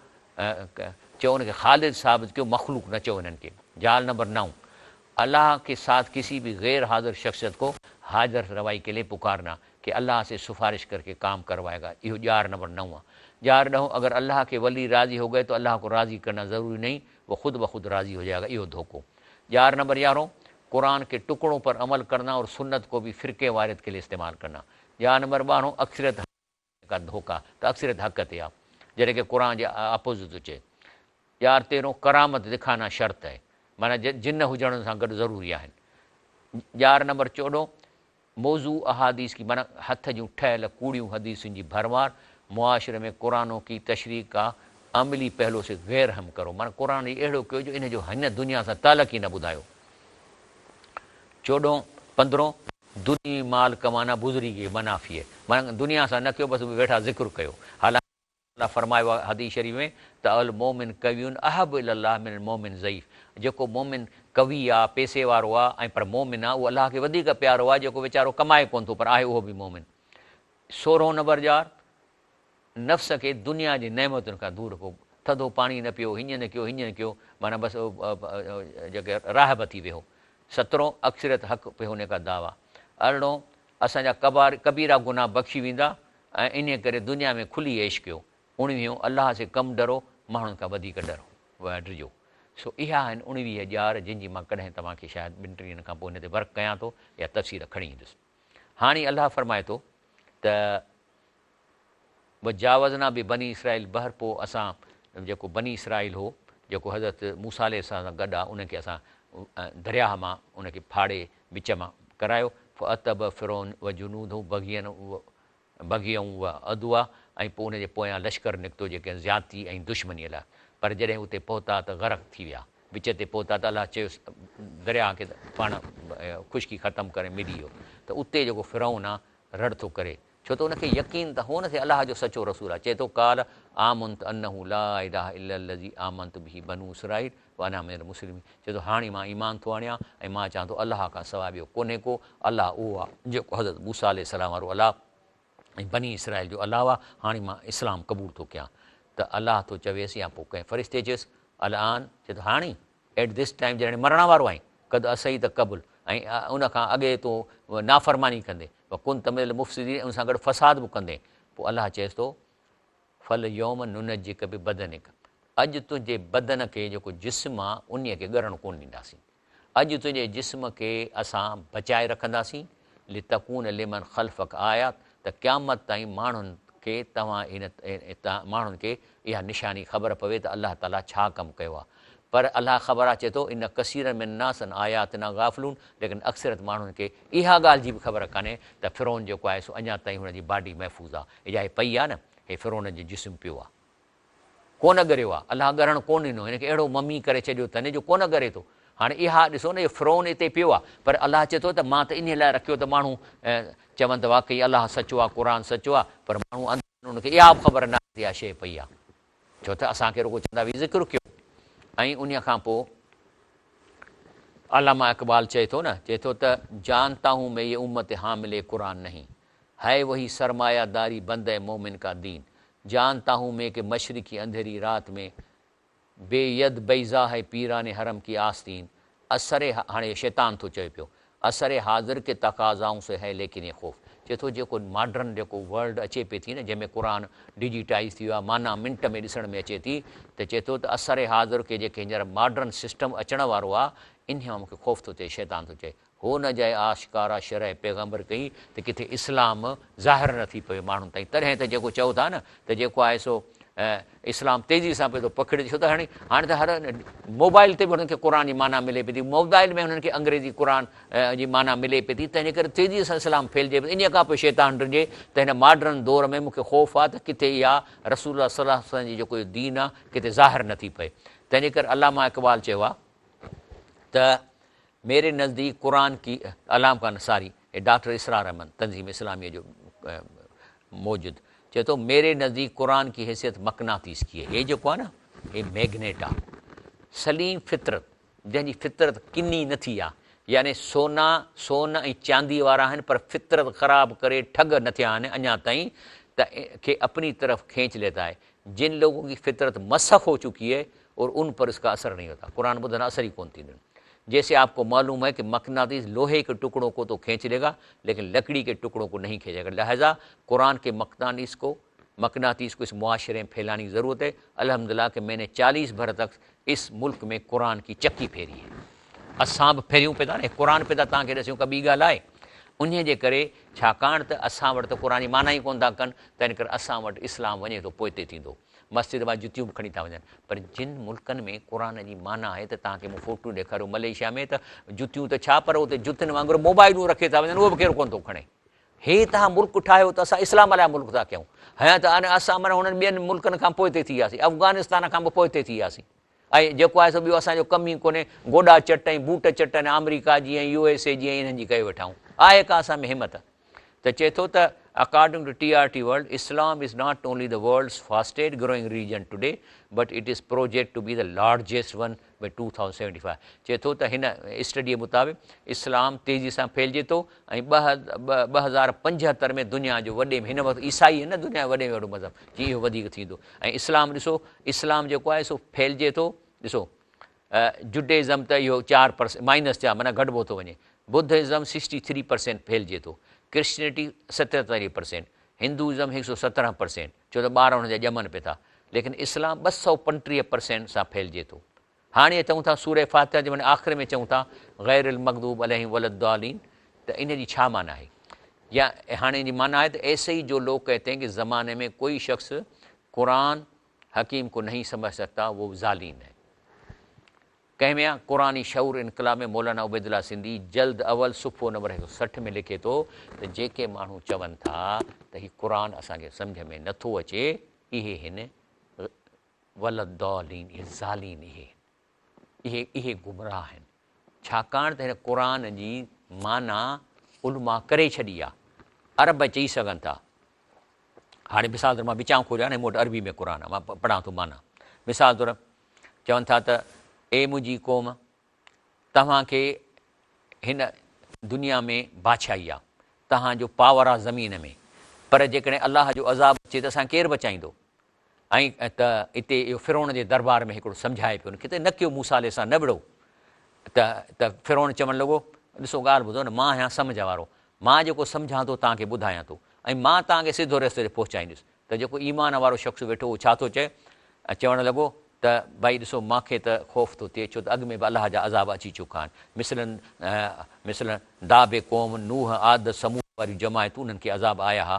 چئو ان کي خالد ثابت ڪيو مخلوق نه چئو انهن کي. جال نمبر نو، الله ڪي ساٿ ڪسي ڀي غير حاضر شخصيت ڪو حاجت روائي ڪي لئي پڪارنا ڪي الله سي سفارش ڪر ڪي ڪام ڪروائي گا اهو ڄار نمبر نو آ. ڄار ڏهون، اگر الله ڪي ولي راضي هو گئي تو الله ڪو راضي ڪرنا ضروري نهين وه خود بخود راضي هو جائي گا اهو ڌوڪو. ڄار نمبر يارهون، قرآن ڪي ٽڪڙون پر عمل ڪرنا اور سنت ڪو ڀي فرقي واريت ڪي لئي استعمال ڪرنا. ڄار نمبر ٻارهون، اڪثريت حق ڪا ڌوڪا ته اڪثريت حق تي آ جڏهن ڪي قرآن جي اپوزٽ ٿو چئي. ڄار تيرهون، ڪرامت دکانا شرط هي معنيٰ جن هجڻ سان گڏ ضروري آهن. ڄار نمبر چوڏهون، موضوع احاديث ڪي معنيٰ هٿ جون ٺهيل ڪوڙيون حديثن جي ڀرمار معاشري ۾ قرآنو ڪي تشريح ڪا عملي پهلو سي غير اهم ڪرو معنيٰ قرآن ئي اهڙو ڪيو جو ان جو هن دنيا سان تعلق ئي نه ٻڌايو. چوڏهون، پندرهون، دنيوي مال ڪمانا بزرگي ڪي منافي هي معنيٰ دنيا سان نه ڪيو بس ويٺا ذڪر ڪيو حالانڪه الله فرمايو آهي حديث شريف ۾ ته المومن قوي احب الي الله من المومن ضعيف جيڪو مومن قوي آ پئسي وارو آ ۽ پر مومن آ اهو الله کي وڌيڪ پيارو آ جيڪو ويچارو ڪمائي ڪونه ٿو پر آهي اهو به مومن. سورهون نمبر ڄار نفس کي دنيا جي نعمتن کان دور رکو ٿڌو پاڻي نه پيو هيئن نه ڪيو هيئن نه ڪيو معنيٰ بس جيڪي راهب ٿي ويهو. سترهون اڪثريت حق پي هوني ڪا دعويٰ. ارڙهون اسان جا ڪبار ڪبيرا گناهه بخشي ويندا ۽ انهيء ڪري دنيا ۾ کلي عيش ڪيو. اڻويهون، الله سي ڪم ڊرو، ماڻهن کان وڌيڪ ڊرو، ڊڄو. سو اها آهن اڻويهه ڄار جن جي مان ڪڏهن توهان کي شايد ٻن ٽن ڏينهن کان پوء ان تي ورڪ ڪيان ٿو يا تفصيل کڻي ايندس. هاڻي الله فرمائي ٿو ته. وجاوزنا ببني اسرائيل البحر پوء اسان جيڪو بني اسرائيل هو جيڪو حضرت موسيٰ عليه السلام سان گڏ آ ان کي اسان درياهه مان ان کي ڦاڙي وچ مان ڪرايو فاتبع فرعون وجنوده بغيا بغيا وعدوا ۽ پوء ان جي پويان لشڪر نڪتو جيڪي زيادتي ۽ دشمنيء لاء پر جڏهن اتي پهتا ته غرق ٿي ويا وچ تي پهتا ته الله چيس درياهه کي ته پاڻ خشڪي ختم ڪري ملي ويو ته اتي جيڪو فرعون آ رڙ ٿو ڪري ڇو ته ان کي يقين ته هو نه ٿئي الله جو سچو رسول آهي، چئي ٿو، قال آمنت انه لا اله الا الذي آمنت به بنو اسرائيل وانا من المسلمين چئي ٿو هاڻي مان ايمان ٿو آڻيان ۽ مان چوان ٿو الله کان سواء ٻيو ڪونهي ڪو، الله اهو آهي جيڪو حضرت موسيٰ عليه السلام وارو الله ۽ بني اسرائيل جو الله آهي، هاڻي مان اسلام قبول ٿو ڪيان ته الله ٿو چويس يا پوء ڪنهن فرشتي چيس الآن چئي ٿو هاڻي At this time جڏهن مرڻ وارو آهين، قد عصيت قبل ۽ ان کان اڳي تون نافرماني ڪندين، وڪنت من المفسدين ۽ ان سان گڏ فساد به ڪندين. پوء الله چئيس ٿو، فاليوم ننجيڪ ببدنڪ اڄ تنهنجي بدن کي جيڪو جسم آ انهيء کي ڳرڻ ڪونه ڏينداسين. اڄ تنهنجي جسم کي اسان بچائي رکنداسين، لتڪون لمن خلفک آية ته قيامت تائين ماڻهن کي توهان هن ماڻهن کي اها نشاني خبر پوي ته الله تعاليٰ ڇا ڪم ڪيو آهي. پر الله خبر آهي چئي ٿو، ان ڪثيرا من الناس عن آياتنا غافلون ليڪن اڪثريت ماڻهن کي اها ڳالهه جي به خبر ڪانهي ته فرعون جيڪو آهي سو اڃا تائين هن جي باڊي محفوظ آهي. هي جا هي پئي آهي نه هي فرعون جو جسم پيو آهي. ڪونه ڳريو آ، الله ڳرڻ ڪونه ڏنو، هن کي اهڙو ممي ڪري ڇڏيو اٿن جو ڪونه ڳري ٿو. هاڻي اها ڏسو نه اهو فرعون اتي پيو آ، پر الله چئي ٿو ته مان ته انهيء لاء رکيو ته ماڻهو چون ته واقعي الله سچو آ، قرآن سچو آ، پر ماڻهو انڌا آهن انهن کي اها به خبر ناهي ته اها شيء پئي آ. ڇو ته اسان کي رڳو چوندا هئي ذڪر ڪيو. ۽ انهيء کان پوء علامه اقبال چئي ٿو نه، چئي ٿو ته جانتا هون مين يه امت حامل قرآن نهين، هي وهي سرمايه داري بنده مومن کا دين، جانتا هون مين ڪه مشرقي انڌيري رات ۾ بي يد بيضا هي پيران حرم ڪي آستين، عصر هاڻي شيطان ٿو چوي پيو، عصر حاضر ڪي تقاضائون سي هي ليڪن يي خوف، چئي ٿو جيڪو ماڊرن جيڪو ورلڊ اچي پئي ٿي نه جنهن ۾ قرآن ڊجيٽائيز ٿي ويو آهي معنيٰ منٽ ۾ ڏسڻ ۾ اچي ٿي ته چئي ٿو ته عصر حاضر ڪي جيڪي هينئر ماڊرن سسٽم اچڻ وارو آهي انهي مان مون کي خوف ٿو ٿئي شيطان ٿو چئي هو نه جائي آشڪارا شرع پيغمبر ڪئي ته ڪٿي اسلام ظاهر نه ٿي پوي ماڻهن تائين تڏهن ته جيڪو چئو ٿا نه ته جيڪو آهي سو اسلام تيزي سان پيو ٿو پکڙجي ڇو ته هاڻي هاڻي ته هر موبائل تي به هنن کي قرآن جي معنيٰ ملي پئي ٿي موبائل ۾ هنن کي انگريزي قرآن جي معنيٰ ملي پئي ٿي تنهن جي ڪري تيزي سان اسلام ڦهلجي پيو انهيء کان پوء شيطان ڊڄي ته هن ماڊرن دور ۾ مون کي خوف آهي ته ڪٿي اها رسول الله صلي الله عليه وسلم جي جيڪو دين آهي ڪٿي ظاهر نه ٿي پئي تنهن جي ڪري علامه اقبال چيو آهي ته ميري نزديڪ قرآن ڪي علام ڪا نصاري هي ڊاڪٽر اسرار احمد تنظيم اسلاميه جو موجد چئي ٿو ميري نزديڪ قرآن ڪي حيثيت مقناطيس ڪي هي هي جيڪو آهي نه هي ميگنيٽ آهي سليم فطرت جنهن جي فطرت ڪني نه ٿي آهي يعني سونا سون ۽ چاندي وارا آهن پر فطرت خراب ڪري ٺڳ نه ٿيا آهن اڃا تائين ته کي اپني طرف کينچ ليتا هي جن لوگون ڪي فطرت مسخ هو چڪي هي اور ان پر اس ڪا اثر نهين هوتا قرآن ٻڌندا اثر ئي ڪونه ٿيندن جيسي آپ ڪو معلوم هي ڪه مقناطيس لوهي ڪي ٽڪڙون ڪو تو کينچ ليگا ليڪن لڪڙي ڪي ٽڪڙون ڪو نهين کينچيگا لهذا قرآن ڪي مقناطيس ڪو مقناطيس ڪو اس معاشري ۾ ڦيلاني ڪي ضرورت هي الحمد لله ڪه مين ني چاليس بر تڪ اس ملڪ ۾ قرآن ڪي چڪي ڦيري هي اسان به ڦيريون پئي ٿا نه قرآن پئي ٿا توهان کي ڏسيون ڪا ٻي ڳالهه آهي انهي جي ڪري ڇاڪاڻ ته اسان وٽ ته قرآن جي معنيٰ ئي ڪونه ٿا ڪن تنهن ڪري اسان وٽ اسلام وڃي ٿو پوئتي ٿيندو مسجد مان جتيون به کڻي ٿا وڃن پر جن ملڪن ۾ قرآن جي معنيٰ آهي ته توهان کي مون فوٽو ڏيکاريو ملائيشيا ۾ ته جتيون ته ڇا پر اتي جتين وانگر موبائلون رکي ٿا وڃن اهو به ڪير ڪونه ٿو کڻي. هي توهان ملڪ ٺاهيو ته اسان اسلام لاء ملڪ ٿا ڪيون هيا ته اسان معنيٰ هنن ٻين ملڪن کان پوئتي ٿي وياسين افغانستان کان به پوئتي ٿي وياسين ۽ جيڪو آهي سو ٻيو اسان جو ڪم ئي ڪونهي گوڏا چٽ ۽ بوٽ چٽ ۽ آمريڪا جي ۽ يو ايس اي جي ۽ انهن جي ڪيو ويٺا آهيون آهي ڪا اسان ۾ همت ته چئي ٿو ته according to T R T world Islam is not only the world's fastest growing religion today but it is project to be the largest one by 2075 چئي ٿو ته هن اسٽڊي مطابق اسلام تيزي سان ڦهلجي ٿو ۽ 2075 ۾ دنيا جو وڏي ۾ هن وقت عيسائي آهن نه دنيا جو وڏي ۾ وڏو مذهب جي اهو وڌيڪ ٿيندو ۽ اسلام ڏسو اسلام جيڪو آهي سو ڦهلجي ٿو ڏسو جوڊيزم ته اهو چار پرسنٽ مائنس چار معنيٰ گهٽبو ٿو وڃي، ٻڌ ازم سڪسٽي ٿري پرسنٽ ڦهلجي ٿو، ڪرسچنٽي ستيتاليهه پرسنٽ، هندو ازم هڪ سو سترهن پرسنٽ، ڇو ته ٻار هن جا ڄمن پئي ٿا، ليڪن اسلام 235 پرسنٽ سان ڦهلجي ٿو. هاڻي چئون ٿا سوره فاتحه جي معنيٰ آخر ۾ چئون ٿا غير المغضوب عليهم ولا الضالين ته ان جي ڇا معنيٰ آهي؟ يا هاڻي ان جي معنيٰ آهي ته ايسي هي جو لوگ ڪهتي هين ڪه زماني ۾ ڪوئي شخص قرآن حڪيم ڪو نهين سمجھ سڪتا وو ضالين هي. ڪنهن ۾ آ؟ قرآني شعور انقلاب ۾ مولانا عبيدالله سنڌي جلد اول صفحو نمبر 160 ۾ لکي ٿو ته جيڪي ماڻهو چون ٿا ته هي قرآن اسان کي سمجھ ۾ نه ٿو اچي اهي هن ولضالين اهي ضالين اهي اهي اهي گمراهه آهن ڇاڪاڻ ته هن قرآن جي معنيٰ علماء ڪري ڇڏي آ عرب چئي سگهن ٿا هاڻي مثال طور مان وچان کوليو آهي نه مون وٽ عربي ۾ قرآن آهي مان پڙهان ٿو معنيٰ مثال طور چون ٿا ته اي منهنجي قوم توهان کي هن دنيا ۾ بادشاهي آهي توهان جو پاور آهي زمين ۾ پر جيڪڏهن الله جو عذاب اچي ته اسان ڪير بچائيندو ۽ ته اتي اهو فرعون جي دربار ۾ هڪڙو سمجهائي پيو ان کي ته نه ڪيو موسيٰ عليه السلام نه وڙهو ته ته فرعون چوڻ لڳو ڏسو ڳالهه ٻڌو نه مان آهيان سمجهه وارو مان جيڪو سمجهان ٿو توهان کي ٻڌايان ٿو ۽ مان توهان کي سڌو رستي تي پهچائيندس. ته جيڪو ايمان وارو شخص ويٺو هو ڇا ٿو چئي؟ چوڻ لڳو ته ڀائي ڏسو مان کي ته خوف ٿو ٿئي ڇو ته اڳ ۾ به الله جا عذاب اچي چڪا آهن مثلاً مثلاً داب قوم نوح عاد ثمود واريون جماعتون انهن کي عذاب آيا ها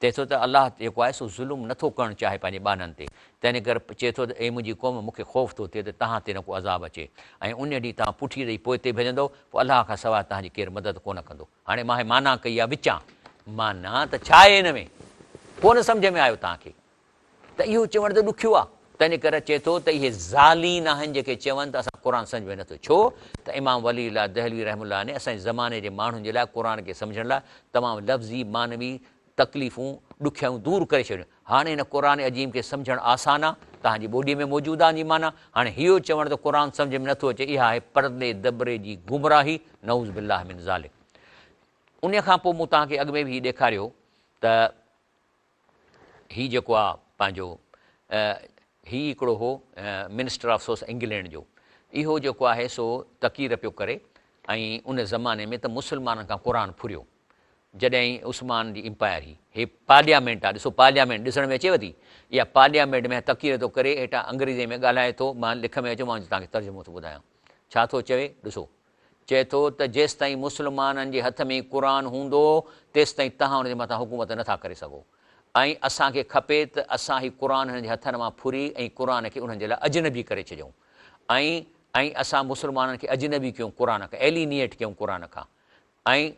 چئي ٿو ته الله جيڪو آهي سو ظلم نه ٿو ڪرڻ چاهي پنهنجي ٻانهن تي تنهن ڪري چئي ٿو ته اي منهنجي قوم مون کي خوف ٿو ٿئي ته توهان تي نه ڪو عذاب اچي ۽ ان ڏينهن توهان پٺي ڏئي پوئتي ڀڄندؤ پوء الله کان سواء توهان جي ڪير مدد ڪونه ڪندو. هاڻي مان هي معنيٰ ڪئي آهي وچان معنيٰ ته ڇا آهي هن ۾ ڪونه سمجهه ۾ آيو توهان کي ته اهو چوڻ ته ڏکيو آهي تنهن ڪري چئي ٿو ته اهي ظالين آهن جيڪي چون ته اسان قرآن سمجهه ۾ نٿو ڇو ته امام ولي الله دهلوي رحمه الله ني اسان جي زماني جي ماڻهن جي لاء قرآن کي سمجهڻ لاء تمام لفظي معنوي تڪليفون ڏکيائيون دور ڪري ڇڏيون هاڻي هن قرآن عظيم کي سمجهڻ آسان آ توهان جي ٻولي ۾ موجود آ ان جي معنيٰ هاڻي اهو چوڻ ته قرآن سمجهه ۾ نٿو اچي اها آهي پردي دٻري جي گمراهي نعوذ بالله من ذلڪ انهي کان پوء مون توهان کي اڳ ۾ به هي ڏيکاريو ته هي جيڪو آ پنهنجو هي هڪڙو هو منسٽر آف سوس انگلينڊ جو اهو جيڪو آهي سو تقرير پيو ڪري ۽ ان زماني ۾ ته مسلمانن کان قرآن ڦريو جڏهن عثمان جي امپائر هئي. هي پارليامينٽ آ، ڏسو پارليامينٽ ڏسڻ ۾ اچيو ٿي؟ اها پارليامينٽ ۾ تقرير ٿو ڪري، هيٺان انگريزيء ۾ ڳالهائي ٿو، مان لک ۾ اچو مان توهان کي ترجمو ٿو ٻڌايان. ڇا ٿو چوي؟ ڏسو. چئي ٿو ته جيستائين مسلمانن جي هٿ ۾ قرآن هوندو، تيستائين توهان ان جي مٿان حڪومت نه ٿا ڪري سگهو ۽ اسان کي کپي ته اسان هي قرآن هنن جي هٿن مان ڦري ۽ قرآن کي انهن جي لاء اجنبي ڪري ڇڏيون ۽ ۽ اسان مسلمانن کي اجنبي ڪيون قرآن کان، Alienate ڪيون قرآن کان ۽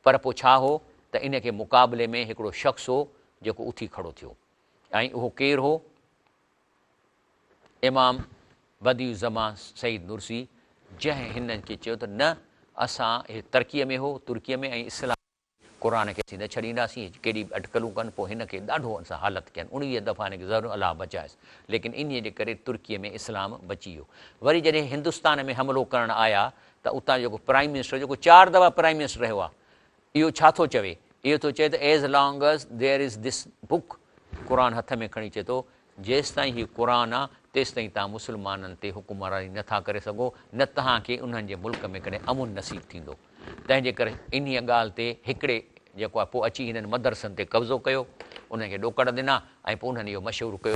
پر پوء ڇا هو ته ان کي مقابلي ۾ هڪڙو شخص هو جيڪو اٿي کڙو ٿيو ۽ اهو ڪير هو؟ امام بديع الزمان سعيد نورسي جنهن هنن کي چيو ته نه اسان هي ترڪيء ۾ هو ترڪيء ۾ ۽ اسلام قرآن کي اسين نه ڇڏينداسين هي ڪيڏي به اٽڪلون ڪن پوء هن کي ڏاڍو ان سان حالت ڪين اڻويهه دفعا هن کي زهر الله بچايس ليڪن انهيء جي ڪري ترڪيء ۾ اسلام بچي ويو وري جڏهن هندستان ۾ حملو ڪرڻ آيا ته اتان جو جيڪو پرائم منسٽر جيڪو چار دفعا پرائم منسٽر رهيو آهي اهو ڇا ٿو چوي؟ اهو ٿو چئي ته as long as there is this book قرآن هٿ ۾ کڻي چئي ٿو جيستائين هي قرآن آ تيستائين توهان مسلمانن تي حڪمراني نه ٿا ڪري سگهو نه توهان کي انهن جي ملڪ ۾ ڪڏهن امن نصيب ٿيندو تنهن جي ڪري انهيء ڳالهه تي هڪڙي جيڪو آهي پوء اچي هنن مدرسن تي قبضو ڪيو انهن کي ڏوڪڙ ڏنا ۽ پوء انهن اهو مشهور ڪيو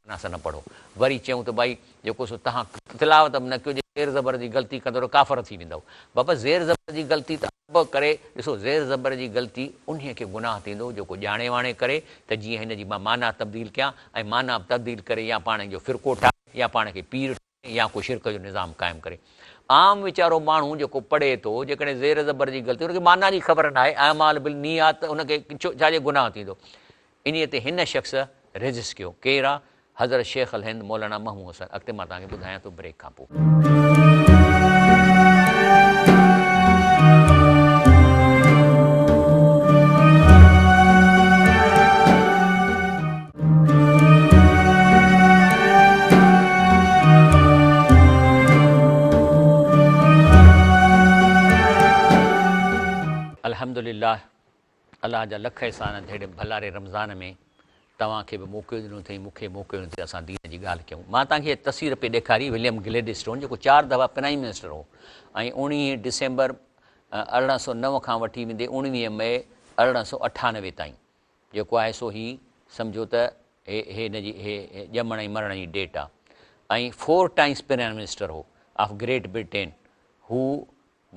معنيٰ سان نه پڙهو. وري چيائون ته ڀائي جيڪو سو توهان تلاوت به نه ڪيو جي زير زبر جي غلطي ڪندؤ ته ڪافر ٿي ويندؤ. بابا زير زبر جي غلطي ته عرب ڪري ڏسو زير زبر جي غلطي انهيء کي گناهه ٿيندو جيڪو ڄاڻي واڻي ڪري ته جيئن هن جي مان معنيٰ تبديل ڪيان ۽ معنيٰ تبديل ڪري يا پاڻ جو فرقو ٺاهي يا پاڻ کي پير ٺاهي يا ڪو شرڪ جو نظام قائم ڪري. عام ويچارو ماڻهو جيڪو پڙهي ٿو جيڪڏهن زير زبر جي غلطي ان کي معنيٰ جي خبر ناهي اعمال بالنيات ان کي ڇا جي گناهه ٿيندو. انهيء تي هن شخص ريزسٽ ڪيو. ڪير آ؟ حضرت شيخ الهند مولانا محمود حسن. اڳتي مان توهان کي ٻڌايان ٿو بريڪ کان پوء. الحمدلله الله جا لک احسان ته ههڙي ڀلاري رمضان ۾ توهان کي به موقعو ڏنو اٿئي مون کي موقعو ڏنو اٿئي اسان دين جي ڳالهه ڪيون. مان توهان کي هيء تصوير پئي ڏيکاري وليم گليڊسٽون جيڪو چار دفعا پرائيم منسٽر هو ۽ اوڻيهين ڊسمبر 1809 کان وٺي ويندي اوڻويهه مئي 1898 تائين جيڪو آهي سو هي سمجهو ته هي هي هن جي هي ڄمڻ ۽ مرڻ جي ڊيٽ آ ۽ فور ٽائمس پرائيم منسٽر هو آف گريٽ برٽين هو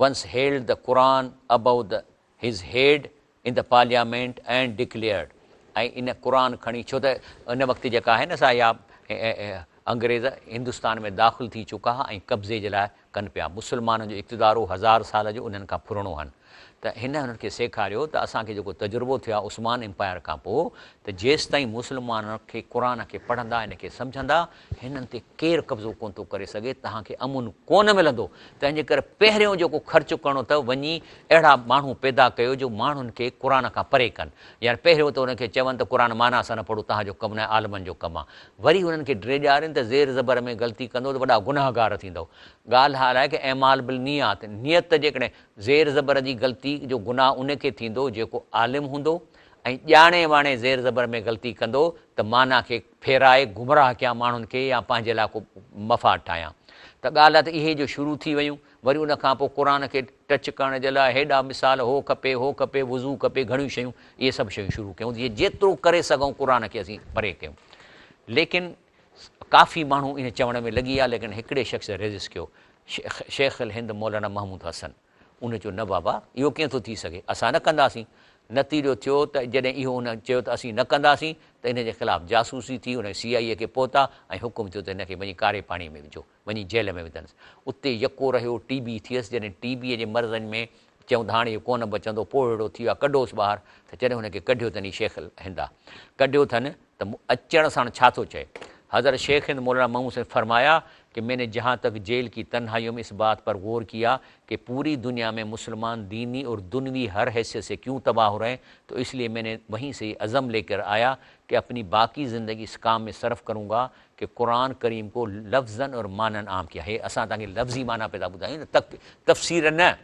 once held the Quran above the his head in the parliament and declared ۽ ان قرآن کڻي ڇو ته ان وقت جيڪا آهي نه سا اها انگريز هندستان ۾ داخل ٿي چڪا ها ۽ قبضي جي لاء ڪن پيا مسلمانن جو اقتدار هو هزار سال جو انهن کان ڦرڻو هن ته هن انهن کي سيکاريو ته اسان کي جيڪو تجربو ٿيو آهي عثمان امپائر کان پوء ته جيستائين مسلمانن کي قرآن کي پڙهندا ان کي سمجهندا هنن تي ڪير قبضو ڪونه ٿو ڪري سگهي، توهان کي امن ڪونه ملندو، تنهن جي ڪري پهريون جيڪو خرچ ڪرڻو اٿو وڃي اهڙا ماڻهو پيدا ڪيو جو ماڻهن کي قرآن کان پري ڪن، يعني پهريون ته انهن کي چون ته قرآن معنيٰ سان نه پڙهو توهان جو ڪم ناهي عالمن جو ڪم آهي، وري انهن کي ڊيڄارين ته زير زبر ۾ غلطي ڪندو ته وڏا گنهگار ٿيندؤ. ڳالهه اها آهي ڪه اعمال بالنيات، نيت جيڪڏهن زير زبر جي غلطي جو گناهه ان کي ٿيندو جيڪو عالم هوندو ۽ ڄاڻي واڻي زير زبر ۾ غلطي ڪندو ته معنيٰ کي ڦيرائي گمراهه ڪيان ماڻهن کي يا پنهنجي لاء ڪو مفاد ٺاهيان. ته ڳالهه آهي ته اهي جو شروع ٿي ويون وري ان کان پوء قرآن کي ٽچ ڪرڻ جي لاء هيڏا مثال هو کپي هو کپي وضو کپي گهڻيون شيون اهي سڀ شيون شروع ڪيون جيئن جيترو ڪري سگهون قرآن کي اسين پري ڪيون ليڪن ڪافي ماڻهو ان چوڻ ۾ لڳي ويا ليڪن هڪڙي شخص ريزسٽ ڪيو شيخ الهند مولانا محمود حسن ان چيو نه بابا اهو ڪيئن ٿو ٿي سگهي اسان نه ڪنداسين نتيجو ٿيو ته جڏهن اهو ان چيو ته اسين نه ڪنداسين ته ان جي خلاف جاسوسي ٿي ان سي آئي اي کي پهتا ۽ حڪم ٿيو ته هن کي وڃي ڪاري پاڻي ۾ وجهو وڃي جيل ۾ وڌنس اتي يڪو رهيو ٽي بي ٿيس جڏهن ٽي بي جي مرضن ۾ چيائون ته هاڻي اهو ڪونه بچندو پوڙهڙو ٿي ويو آهي ڪڍوس ٻاهر ته جڏهن هن کي ڪڍيو اٿن هي شيخ الهند آ ڪڍيو اٿن ته اچڻ ساڻ ڇا ٿو چئي حضرت شيخ هند مولانا محمود حسين فرمايا ڪه مين ني جهان تڪ جيل ڪي تنهائيون ۾ اس بات پر غور ڪيا ڪه پوري دنيا ۾ مسلمان ديني اور دنوي هر حيثيت سي ڪيون تباه هو رهي هين تو اس ليي مين ني وهين سي يه عزم لي ڪر آيا ڪه اپني باقي زندگي اس ڪام ۾ صرف ڪرون گا ڪه قرآن ڪريم ڪو لفظاً اور معناً عام ڪيا هي اسان توهان کي لفظي معنيٰ پئي ٿا ٻڌايون نه تفسير نه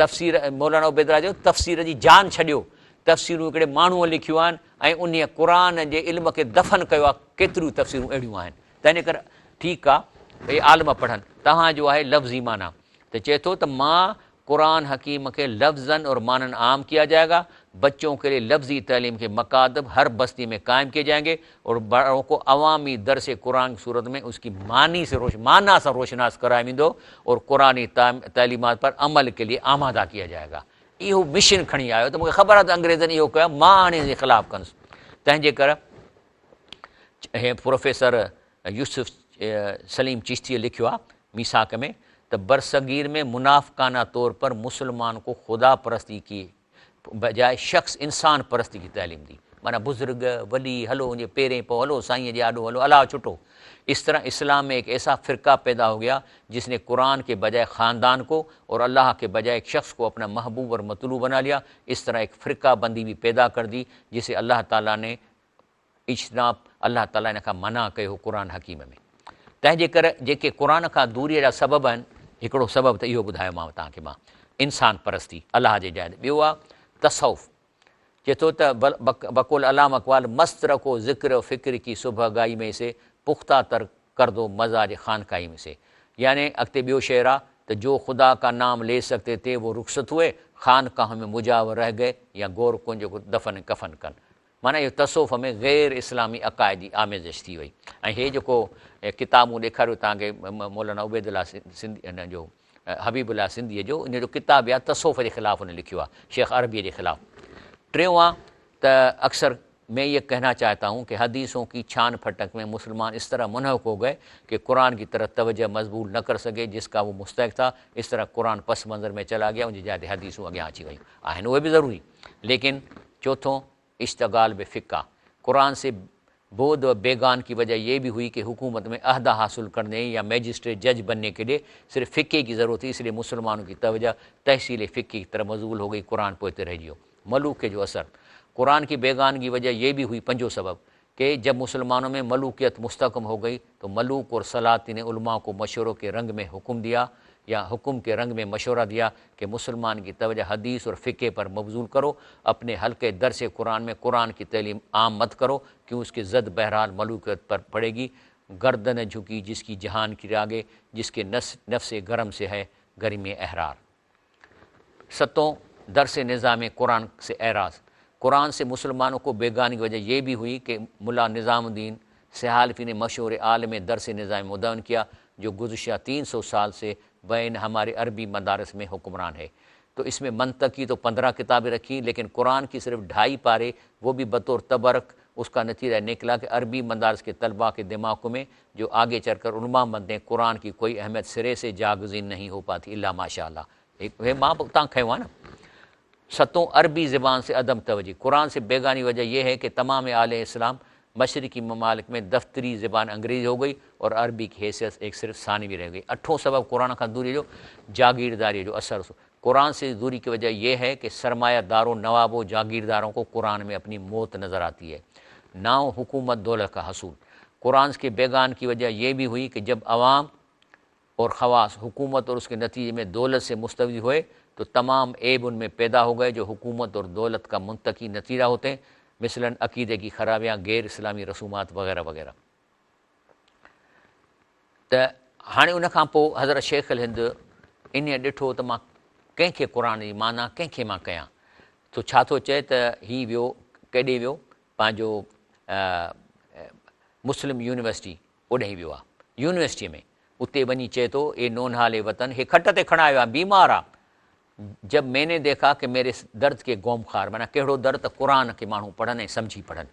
تفسير مولانا عبيدالله چيو تفسير جي جان ڇڏيو تفسيرون هڪڙي ماڻهوء لکيون آهن ۽ انهيء قرآن جي علم کي دفن ڪيو آهي ڪيتريون تفسيرون اهڙيون آهن تنهن ڪري ٺيڪ آهي اهي عالم پڙهن توهان جو آهي لفظي معنيٰ ته چئي ٿو ته مان قرآن حڪيم کي لفظاً اور معناً عام ڪيا جائي گا، بچون ڪي لئي لفظي تعليم ڪي مڪاتب هر بستي ۾ قائم ڪيي جائين گي اور بڙون ڪو عوامي درس قرآن ڪي صورت ۾ اس ڪي معني سي روش معنيٰ سان روشناس ڪرايو ويندو اور قرآني تعليمات پر عمل ڪي لئي آماده ڪيا جائي گا. اهو مشن کڻي آيو ته مون کي خبر آهي ته انگريزن اهو ڪيو آهي مان هاڻي ان جي خلاف ڪندس تنهن جي ڪري هي پروفيسر يوسف سليم چشتيء لکيو آهي ميثاق ۾ ته برصغير ۾ منافقانه طور پر مسلمان ڪو خدا پرستي ڪي بجاء شخص انسان پرستي ڪي تعليم the معنيٰ بزرگ، ولي، هلو ان جي پيرين پئو، هلو سائينء جي آڏو هلو، الله ڇٽو. اس طرح اسلام ۾ ايڪ ايسا فرقه پيدا هو گيا جس ني قرآن ڪي بجاء خاندان ڪو اور الله ڪي بجاء ايڪ شخص ڪو اپنا محبوب اور مطلوب بنا ليا اس طرح ايڪ فرقه بندي ڀي پيدا ڪر the جسي الله تعالي ني اجتناب الله تعاليٰ ان کان منع ڪيو هو قرآن حڪيم ۾ تنهن جي ڪري جيڪي قرآن کان دوريء جا سبب آهن هڪڙو سبب ته اهو ٻڌايومانو توهان کي مان انسان پرستي الله جي جاء تي ٻيو آهي تصوف چئي ٿو ته بقول علامه اقبال مست رکو ذڪر و فڪر ڪي صبح گاهي ۾ سي پخته تر ڪردو مزاج خانقاهي ۾ سي يعني اڳتي ٻيو شعر آهي ته جو خدا ڪا نام لي سڪتي ٿي وو رخصت هئي خانقاهون ۾ مجاور رهه گئي يا گور ڪنج ڪو دفن ڪفن ڪن معنيٰ اهو تصوف ۾ غير اسلامي عقائد جي آميزش ٿي وئي ۽ هي جيڪو ڪتاب مون ڏيکاريو توهان کي مولانا عبيدالله سنڌي هن جو حبيب الله سنڌيء جو ان جو ڪتاب آهي تصوف جي خلاف هن لکيو آهي شيخ عربيء جي خلاف ٽيون آهي ته اڪثر مين يه ڪهنا چاهتا هون ڪه حديثون ڪي ڇان ڦٽڪ ۾ مسلمان اس طرح منحڪ هو گئي ڪه قرآن ڪي طرف توجه مضبول نه ڪر سگي جس ڪا وو مستحق ٿا اس طرح قرآن پس منظر ۾ چلا گيا ان جي جاء تي حديثون اڳيان اچي ويون آهن اهي به ضروري ليڪن چوٿون اشتغال بفقه قرآن سي بود و بيگان ڪي وجه يه به هئي ڪه حڪومت ۾ عهده حاصل ڪرني يا مئجسٽريٽ جج بنني ڪي لئي صرف فقه ڪي ضرورت ٿي اس لئي مسلمانون ڪي توجه تحصيل فقه ڪي طرف مبذول هو گئي قرآن پوئتي رهجي ويو ملوڪي جو اثر قرآن ڪي بيگانگي وجه يه به هئي پنجون سبب ڪه جب مسلمانون ۾ ملوڪيت مستحڪم هو گئي تو ملوڪ اور سلاطين علماء ڪو مشورو ڪي رنگ ۾ حڪم ديا يا حڪم ڪي رنگ ۾ مشوره ديا ڪه مسلمان ڪي توجه حديث اور فقه پر مبذول ڪرو اپني حلقه درس قرآن ۾ قرآن ڪي تعليم عام مت ڪرو ڪيون اس ڪي زد بهرحال ملوڪيت پر پڙي گي گردن جهڪي جس ڪي جهان ڪي آگي جس ڪي نفس گرم سي هي گرمي احرار. ستون، درس نظام قرآن سي اعراض، قرآن سي مسلمانون ڪو بيگانگي وجه يه ڀي هئي ڪه ملا نظام الدين سهالفي ني مشهور عالم درس نظامي مدون ڪيا جو گذشته تين سو سال سي بين هماري عربي مدارس ۾ حڪمران هي تو اس ۾ منطقي تو پندره ڪتابين رکي ليڪن قرآن ڪي صرف ڍائي پاري وو ڀي بطور تبرڪ اس ڪا نتيجه نڪلا ڪه عربي مدارس ڪي طلبه ڪي دماغون ۾ جو آگي چل ڪر علماء بنتي هين قرآن ڪي ڪوئي اهميت سري سي جاگزين نهين هو پاتي الا ماشاء الله هي مان به اتان کنيو آهي نه. ستون عربي زبان سي عدم توجهي قرآن سي بيگاني وجه يه هي ڪه تمام اعلي اسلام مشرقي ممالڪ ۾ دفتري زبان انگريزي هو گئي اور عربي ڪي حيثيت ايڪ صرف ثانوي رهه گئي اٺون سبب قرآن کان دوري جو جاگيرداري جو اثر قرآن سي دوري ڪي وجه يه هي ڪه سرمايه دارو نوابو جاگيردارون ڪو قرآن ۾ اپني موت نظر آتي هي نائون حڪومت دولت ڪا حصول قرآن ڪي بيگان ڪي وجه يه ڀي هئي ڪه جب عوام اور خواص حڪومت اور اس ڪي نتيجي ۾ دولت سي مستوي هئي تو تمام عيب ان ۾ پيدا هو گئي جو حڪومت اور دولت ڪا منطقي نتيجه هوتي هين مثلاً عقيدي ڪي خرابيان غير اسلامي رسومات وغيره وغيره. ته هاڻي ان کان پوء حضرت شيخ الهند انهيء ڏٺو ته مان ڪنهن کي قرآن جي معنيٰ ڪنهن کي مان ڪيان؟ ٿو ڇا ٿو چئي ته هي ويو ڪيڏي ويو پنهنجو مسلم يونيورسٽي اوڏهين ويو آ يونيورسٽيء ۾ اتي وڃي چئي ٿو اي نونهال وطن هي کٽ تي کڻايو آ بيمار آ جب مين ني ديکا ڪه ميري اس درد ڪي غومخوار معنيٰ ڪهڙو درد ته قرآن کي ماڻهو پڙهن ۽ سمجهي پڙهن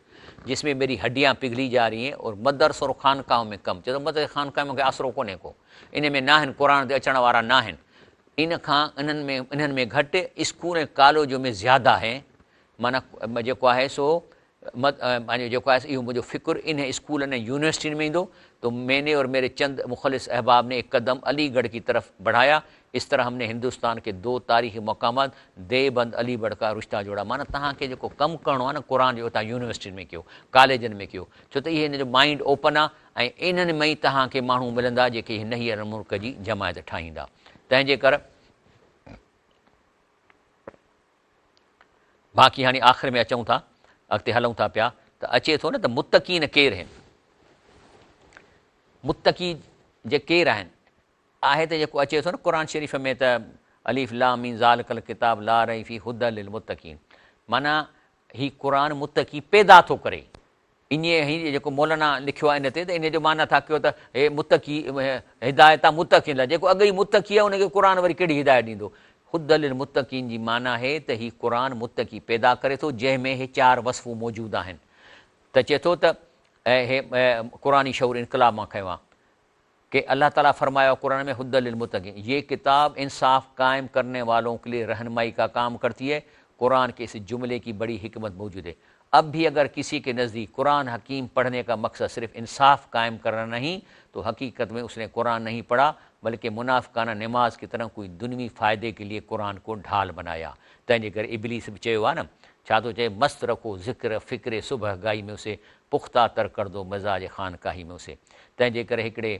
جس ۾ ميري هڊيان پگهلي جا رهي هين اور مدرس اور خانقاهون ۾ ڪم چئي ٿو مدرسي خانقاهه ۾ مونکي آسرو ڪونهي ڪو انهي ۾ ناهن قرآن تي اچڻ وارا ناهن ان کان انهن ۾ انهن ۾ گهٽ اسڪول ۽ ڪاليجون ۾ زياده هين معنيٰ جيڪو آهي سو پنهنجو جيڪو آهي اهو منهنجو فڪر انهن اسڪولن ۽ يونيورسٽين ۾ ايندو تو مين ني اور ميري چند مخلص احباب ني ايڪ قدم علي ڳڙهه ڪي طرف بڙهايا اس طرح هم ني هندستان ڪي دو تاريخي مقامات ديوبند علي ڳڙهه ڪا رشته جوڙا معنيٰ توهان کي جيڪو ڪم ڪرڻو آهي نه قرآن جو توهان يونيورسٽين ۾ ڪيو ڪاليجن ۾ ڪيو ڇو ته اهي هن جو مائنڊ اوپن آهي ۽ انهن ۾ ئي توهان کي ماڻهو ملندا جيڪي هن هينئر ملڪ جي جماعت ٺاهيندا تنهن جي ڪر باقي هاڻي آخر ۾ اچون ٿا اڳتي هلون ٿا پيا ته اچي ٿو نه ته متقين ڪير آهن متقي جي ڪير آهن آهي ته جيڪو اچي ٿو نه قرآن شريف ۾ ته الف لام ميم ذالک الڪتاب لا ريب فيه هدى للمتقين معنيٰ هي قرآن متقي پيدا ٿو ڪري انهيء هي جيڪو مولانا لکيو آهي ان تي ته انهيء جو معنيٰ ٿا ڪيو ته هي متقي هدايت آهي متقين لاء جيڪو اڳ ئي متقي آهي ان کي قرآن وري ڪهڙي هدايت ڏيندو؟ هدي للمتقين جي معنيٰ آهي ته هي قرآن متقي پيدا ڪري ٿو جنهن ۾ هي چار وصفون موجود آهن ته چئي ٿو ته هي قرآني شعور انقلاب مان کنيو آهي ڪي الله تعاليٰ فرمايو قرآن ۾ هدي للمتقين ये ڪتاب انصاف قائم کرنے والوں کے لیے رہنمائی کا کام کرتی ہے قرآن کے اس جملے کی بڑی حکمت موجود ہے اب بھی اگر کسی کے نزدیک قرآن حکیم پڑھنے کا مقصد صرف انصاف قائم کرنا نہیں تو حقیقت میں اس نے قرآن نہیں پڑھا بلکہ منافقانہ نماز کی طرح کوئی دنوی فائدے کے لیے قرآن کو ڈھال بنایا تنهن جي ڪري ابليس به چيو آهي نه ڇا ٿو چئي مست رکو ذڪر فڪر صبح گاهي ۾ اسي پخته تر ڪر دو مزاج خانقاهي ۾ اسي تنهن جي ڪري هڪڙي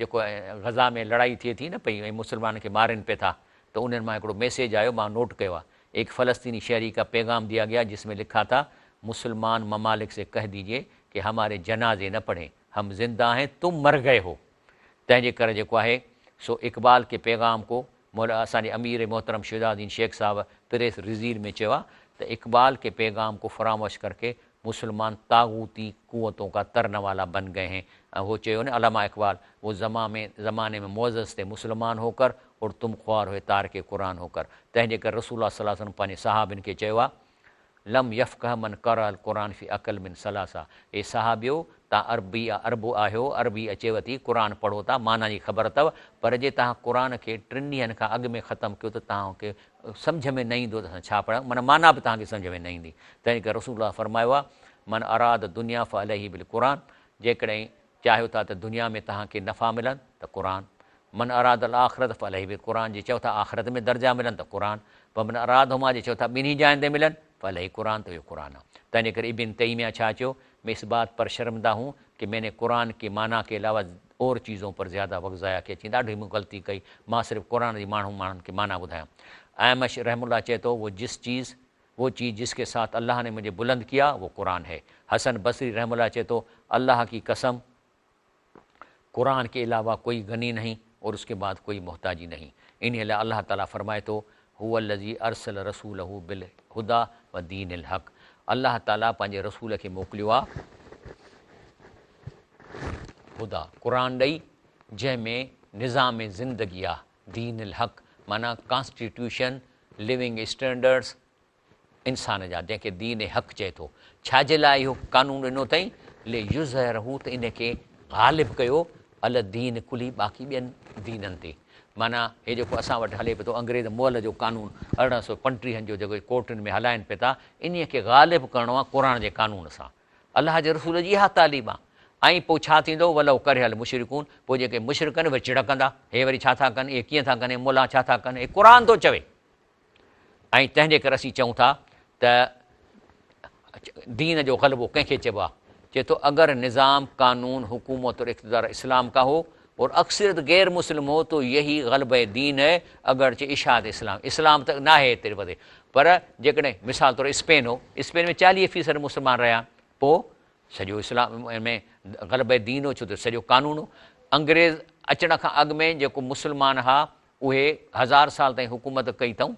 جيڪو غزا ۾ لڙائي ٿئي ٿي نه پئي ۽ مسلمانن کي مارين پئي ٿا ته انهن مان هڪڙو ميسيج آيو مان نوٽ ڪيو آهي ايڪ فلسطيني شهري ڪا پيغام ديا گيا جس ۾ لکا ٿا مسلمان ممالڪ سي ڪهه ديجئي ڪي هماري جنازي نه پڙهين هم زنده هين تم مر گئي هو تنهن جي ڪري جيڪو آهي سو اقبال ڪي پيغام ڪو مولا اسان جي امير محترم شهزادين شيخ صاحب پريس رزيل ۾ چيو آهي ته اقبال ڪي پيغام ڪو فراموش ڪر ڪي مسلمان طاغوتي قوتون ڪا ترن والا بن گئي هين ۽ هو چيو نه علامه اقبال وو زمان ۾ زماني ۾ معزز تي مسلمان هو ڪر اور تم خوار هئي تارڪ قرآن هو ڪر تنهن جي ڪري رسول الله صلي الله عليه وسلم پنهنجي صحابين کي چيو آهي لم يفقه من قرأ القرآن في اقل من ثلاثه اي صحابيو! توهان عربي عرب آهيو، عربي اچيو ٿي، قرآن پڙهو ٿا، معنيٰ جي خبر اٿو، پر جي توهان قرآن کي ٽن ڏينهن کان اڳ ۾ ختم ڪيو ته توهان کي سمجهه ۾ نه ايندو ته اسان ڇا پڙهيا، معنيٰ معنيٰ به توهان کي سمجهه ۾ نه ايندي. تنهن ڪري رسول الله فرمايو آهي، من اراد الدنيا فعليه بالقرآن جيڪڏهن چاهيو ٿا ته دنيا ۾ توهان کي نفع ملن ته قرآن، من اراد الاخرة فعليه بالقرآن جي چئو ٿا آخرت ۾ درجا ملن ته قرآن، ومن ارادهما جي چئو ٿا ٻنهي جاين تي ملن فعليه قرآن ته اهو قرآن آ. تنهن جي ڪري ابن تيميه ڇا چيو، مين اس بات پر شرمنده هون ڪه مين ني قرآن ڪي معنيٰ ڪي علاوه اور چيزون پر زياده وقت ضايع ڪيا چيائين ڏاڍو ئي مون غلطي ڪئي مان صرف قرآن جي ماڻهو ماڻهن کي معنيٰ ٻڌايان. اعمش رحمه الله چئي ٿو وو جس چيز وو چيز جس ڪي ساٿ الله ني مجهي بلند ڪيا وو قرآن هي. حسن بصري رحمه الله چئي ٿو الله ڪي قسم قرآن ڪي علاوه ڪوئي غني نهين اور اس ڪي بعد ڪوئي محتاجي نهين انهي لاء الله تعالي فرمائي ٿو هو الذي ارسل رسوله بالهدي ودين الحق الله تعالي پنهنجي رسول کي موڪليو آ هديٰ قرآن ڏئي جنهن ۾ نظام زندگي آ دين الحق معنيٰ ڪانسٽيٽيوشن لوينگ اسٽينڊرڊس انسان جا، جنهن کي دين حق چئي ٿو، ڇا جي لاء اهو قانون ڏنو اٿئين؟ ليظهره ته ان کي غالب ڪيو علي الدين ڪله باقي ٻين دينن تي. معنيٰ هي جيڪو اسان وٽ هلي پيو ٿو انگريز مئل جو قانون ارڙهن سو پنٽيهن جو جيڪو ڪورٽن ۾ هلائين پيا ٿا، انهيء کي غالب ڪرڻو آهي قرآن جي قانون سان. الله جي رسول جي اها تعليم آهي. ۽ پوء ڇا ٿيندو؟ ولو ڪره المشرڪون پوء جيڪي مشرڪ آهن اهي چڙ ڪندا، هي وري ڇا ٿا ڪن، اهي ڪيئن ٿا ڪن، هي ملان ڇا ٿا ڪن، هي قرآن ٿو چوي. ۽ تنهن جي ڪري اسين چئون ٿا ته دين جو غلبو ڪنهن کي چئبو آهي؟ چئي ٿو اگر نظام قانون حڪومت اور اقتدار اسلام کا هو اور اڪثريت غير مسلم هو تو يهي غلبه دين هي اگرچه اشاعت اسلام اسلام ته ناهي ايتري وڌي پر جيڪڏهن مثال طور اسپين هو اسپين ۾ 40 فيصد مسلمان رهيا پوء سڄو اسلام ۾ غلبه دين هو ڇو ته سڄو قانون هو. انگريز اچڻ کان اڳ ۾ جيڪو مسلمان ها اهي هزار سال تائين حڪومت ڪئي اٿئون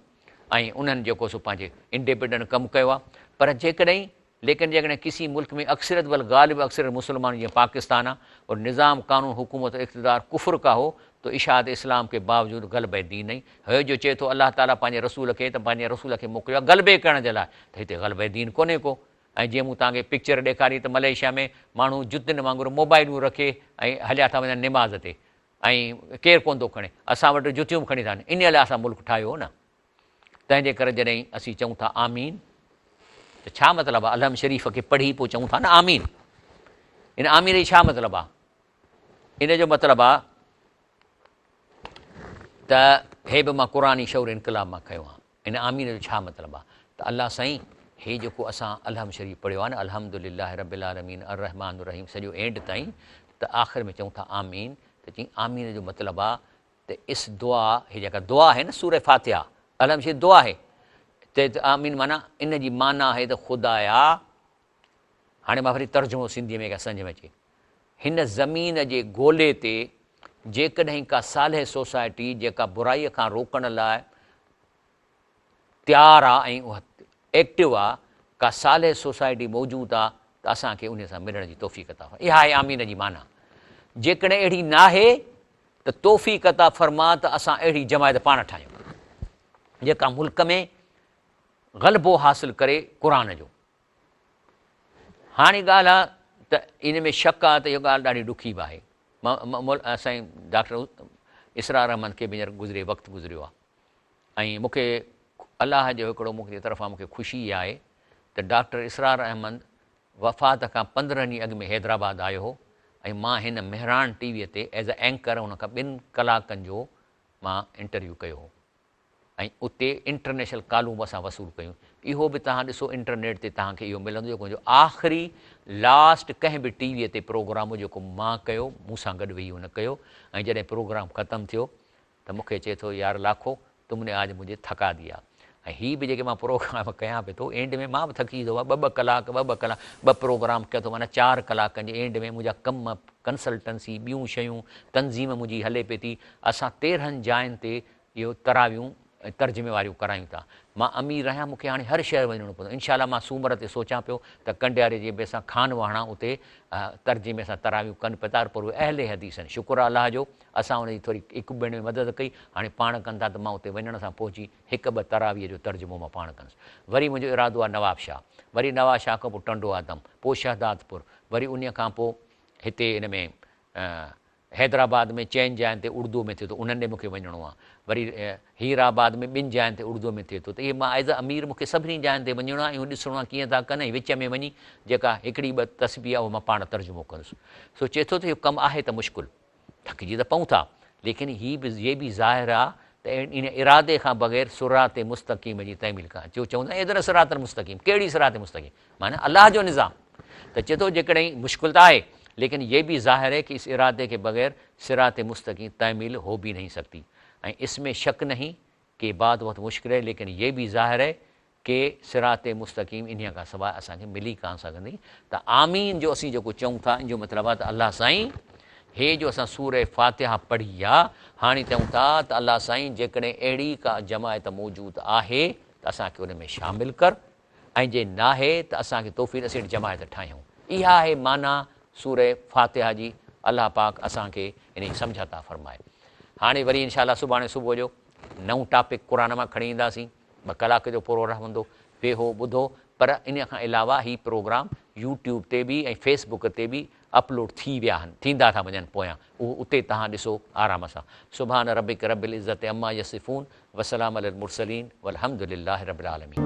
۽ انهن جيڪو سو پنهنجي انڊيپينڊنٽ ڪم ڪيو آهي پر جيڪڏهن ليڪن جيڪڏهن ڪسي ملڪ ۾ اڪثريت بل غالب اڪثريت مسلمان جيئن پاڪستان آ اور نظام قانون حڪومت اور اقتدار ڪفر ڪا هو تو اشاعت اسلام ڪي باوجود غلبه دين نهين هي جو چئي ٿو الله تعالي پنهنجي رسول کي ته پنهنجي رسول کي موڪليو آ غلبي ڪرڻ جي لاء ته هتي غلبه دين ڪونهي ڪو ۽ جيئن مون توهان کي پڪچر ڏيکاري ته ملائيشيا ۾ ماڻهو جتين وانگر موبائلون رکي ۽ هليا ٿا وڃن نماز تي ۽ ڪير ڪونه ٿو کڻي اسان وٽ جتيون به کڻي ٿا وڃن انهيء لاء اسان ملڪ ٺاهيو هو نه تنهن جي ڪري جڏهن اسين چئون ٿا آمين ته ڇا مطلب آهي الحمد شريف کي پڙهي پوء چئون ٿا نه آمين ان آمين جو ڇا مطلب آهي ان جو مطلب آهي ته هي به مان قرآني شعور انقلاب مان کنيو آهي ان آمين جو ڇا مطلب آهي ته الله سائين هي جيڪو اسان الحمد شريف پڙهيو آهي نه الحمد لله رب العالمين الرحمن الرحيم سڄو اينڊ تائين ته آخر ۾ چئون ٿا آمين ته چئين آمين جو مطلب آهي ته اس دعا هي جيڪا دعا آهي نه سوره فاتحه الحمد شريف دعا آهي ته آمين معنيٰ ان جي معنيٰ آهي ته خدايا هاڻي مان وري ترجمو سنڌي ۾ ڪا سمجهه ۾ اچي هن زمين جي گولي تي جيڪڏهن ڪا صالح سوسائٽي جيڪا برائي کان روڪڻ لاء تيار آ ۽ اها ايڪٽو آ، ڪا صالح سوسائٽي موجود آ ته اسان کي انهي سان ملڻ جي توفيق عطا فرما. اها آهي آمين جي معنيٰ. جيڪڏهن اهڙي ناهي ته توفيق عطا فرما ته اسان اهڙي جماعت پاڻ ٺاهيون جيڪا ملڪ ۾ غلبو حاصل ڪري قرآن جو. هاڻي ڳالهه آ ته ان ۾ شڪ آ ته اها ڳالهه ڏاڍي ڏکي به آهي. سائين ڊاڪٽر اسرار احمد کي به هينئر گذري وقت گذريو آ. ۽ مون کي الله جو هڪڙو مون جي طرفان مون کي خوشي اها آهي ته ڊاڪٽر اسرار احمد وفات کان 15 ڏينهن اڳ ۾ حيدرآباد آيو هو ۽ مان هن مهراڻ ٽي وي تي ايز اي اينڪر هن کان ٻن ڪلاڪن جو مان انٽرويو ڪيو هو ۽ اتي انٽرنيشنل ڪالون به اسان وصول ڪيون اهو به توهان ڏسو انٽرنيٽ تي توهان کي اهو ملندو جيڪو منهنجو آخري لاسٽ ڪنهن به ٽي وي تي پروگرام هو جيڪو مان ڪيو مون سان گڏ ويهي هن ڪيو ۽ جڏهن پروگرام ختم ٿيو ته مون کي چئي ٿو يار لاکو تم ني آج مجهي ٿڪا ديا ۽ هي به جيڪي مان پروگرام ڪيان پيو ٿو اينڊ ۾ مان به ٿڪجي ٿو ٻه ٻه ڪلاڪ ٻه ٻه ڪلاڪ ٻه پروگرام ڪيان ٿو معنيٰ چار ڪلاڪن جي اينڊ ۾ منهنجا ڪم ڪنسلٽنسي ٻيون شيون تنظيم منهنجي هلي پئي ٿي اسان 13 جاين تي اهو تراويون ۽ ترجمي واريون ڪرايون ٿا. مان امير آهيان مون کي هاڻي هر شهر وڃڻو پوندو. انشاء الله مان سومر تي سوچان پيو ته ڪنڊياري جي ڀرسان خان واهڻا اتي ترجمي سان تراويون ڪن پيا ٿا پر اهي اهل حديث آهن. شڪر آهي الله جو اسان ان جي ٿوري هڪ ٻن ۾ مدد ڪئي هاڻي پاڻ ڪن ٿا ته مان اتي وڃڻ سان پهچي هڪ ٻه تراويح جو ترجمو مان پاڻ ڪندس. وري منهنجو ارادو آهي نواب شاهه وري نواب شاهه کان پوء ٽنڊو آدم پوء شهدادپور وري انهيء کان پوء هتي ان ۾ حيدرآباد ۾ چئن جاين تي اردوء ۾ ٿئي ٿو انهن ڏي مون کي وڃڻو آهي. وري هير آباد ۾ ٻن جاين تي اردوء ۾ ٿئي ٿو ته اهي مان ايز اي امير مون کي سڀني جاين تي وڃڻو آهي ۽ اهو ڏسڻو آهي ڪيئن ٿا ڪن ۽ وچ ۾ وڃي جيڪا هڪڙي ٻه تسبيح آهي اهو مان پاڻ ترجمو ڪندس. سو چئي ٿو ته اهو ڪم آهي ته مشڪل. ٿڪجي ته پئون ٿا ليڪن هي به هي به ظاهر آهي ته ان ارادي کان بغير صراط مستقيم جي تعميل ڪانه ڇو چوندا آهن اهدنا الصراط المستقيم ڪهڙي صراط مستقيم معنيٰ الله جو نظام ته چئي ٿو جيڪڏهن مشڪل ته آهي ليڪن يه به ظاهر هي ڪه اس ارادي ڪي بغير صراط مستقيم تعميل هو به نهين سڪتي ۽ اس ۾ شڪ نهين ڪه بات بهت مشڪل هي ليڪن يه به ظاهر هي ڪه صراط مستقيم انهيء کان سواء اسان کي ملي ڪانه سگهندي ته آمين جو اسين جيڪو چئون ٿا ان جو مطلب آهي ته الله سائين هي جو اسان سوره فاتحه پڙهي آ هاڻي چئون ٿا ته الله سائين جيڪڏهن اهڙي ڪا جماعت موجود آهي ته اسان کي ان ۾ شامل ڪر ۽ جي ناهي ته اسان کي توفيق اسين جماعت ٺاهيون. اها آهي معنيٰ سوره فاتحه جي الله پاڪ اسان کي انهي سمجهه عطا فرمائي. هاڻي وري انشاء الله سڀاڻي صبح جو نئون ٽاپڪ قرآن مان کڻي اينداسين. ٻه ڪلاڪ جو پروگرام هوندو. ويهو ٻڌو پر انهي کان علاوه هي پروگرام يوٽيوب تي به ۽ فيس بڪ تي به اپلوڊ ٿي ويا آهن ٿيندا ٿا وڃن پويان اهو اتي توهان ڏسو آرام سان. سبحان ربک رب العزت عما يصفون وسلام علي المرسلين والحمد لله رب العالمين.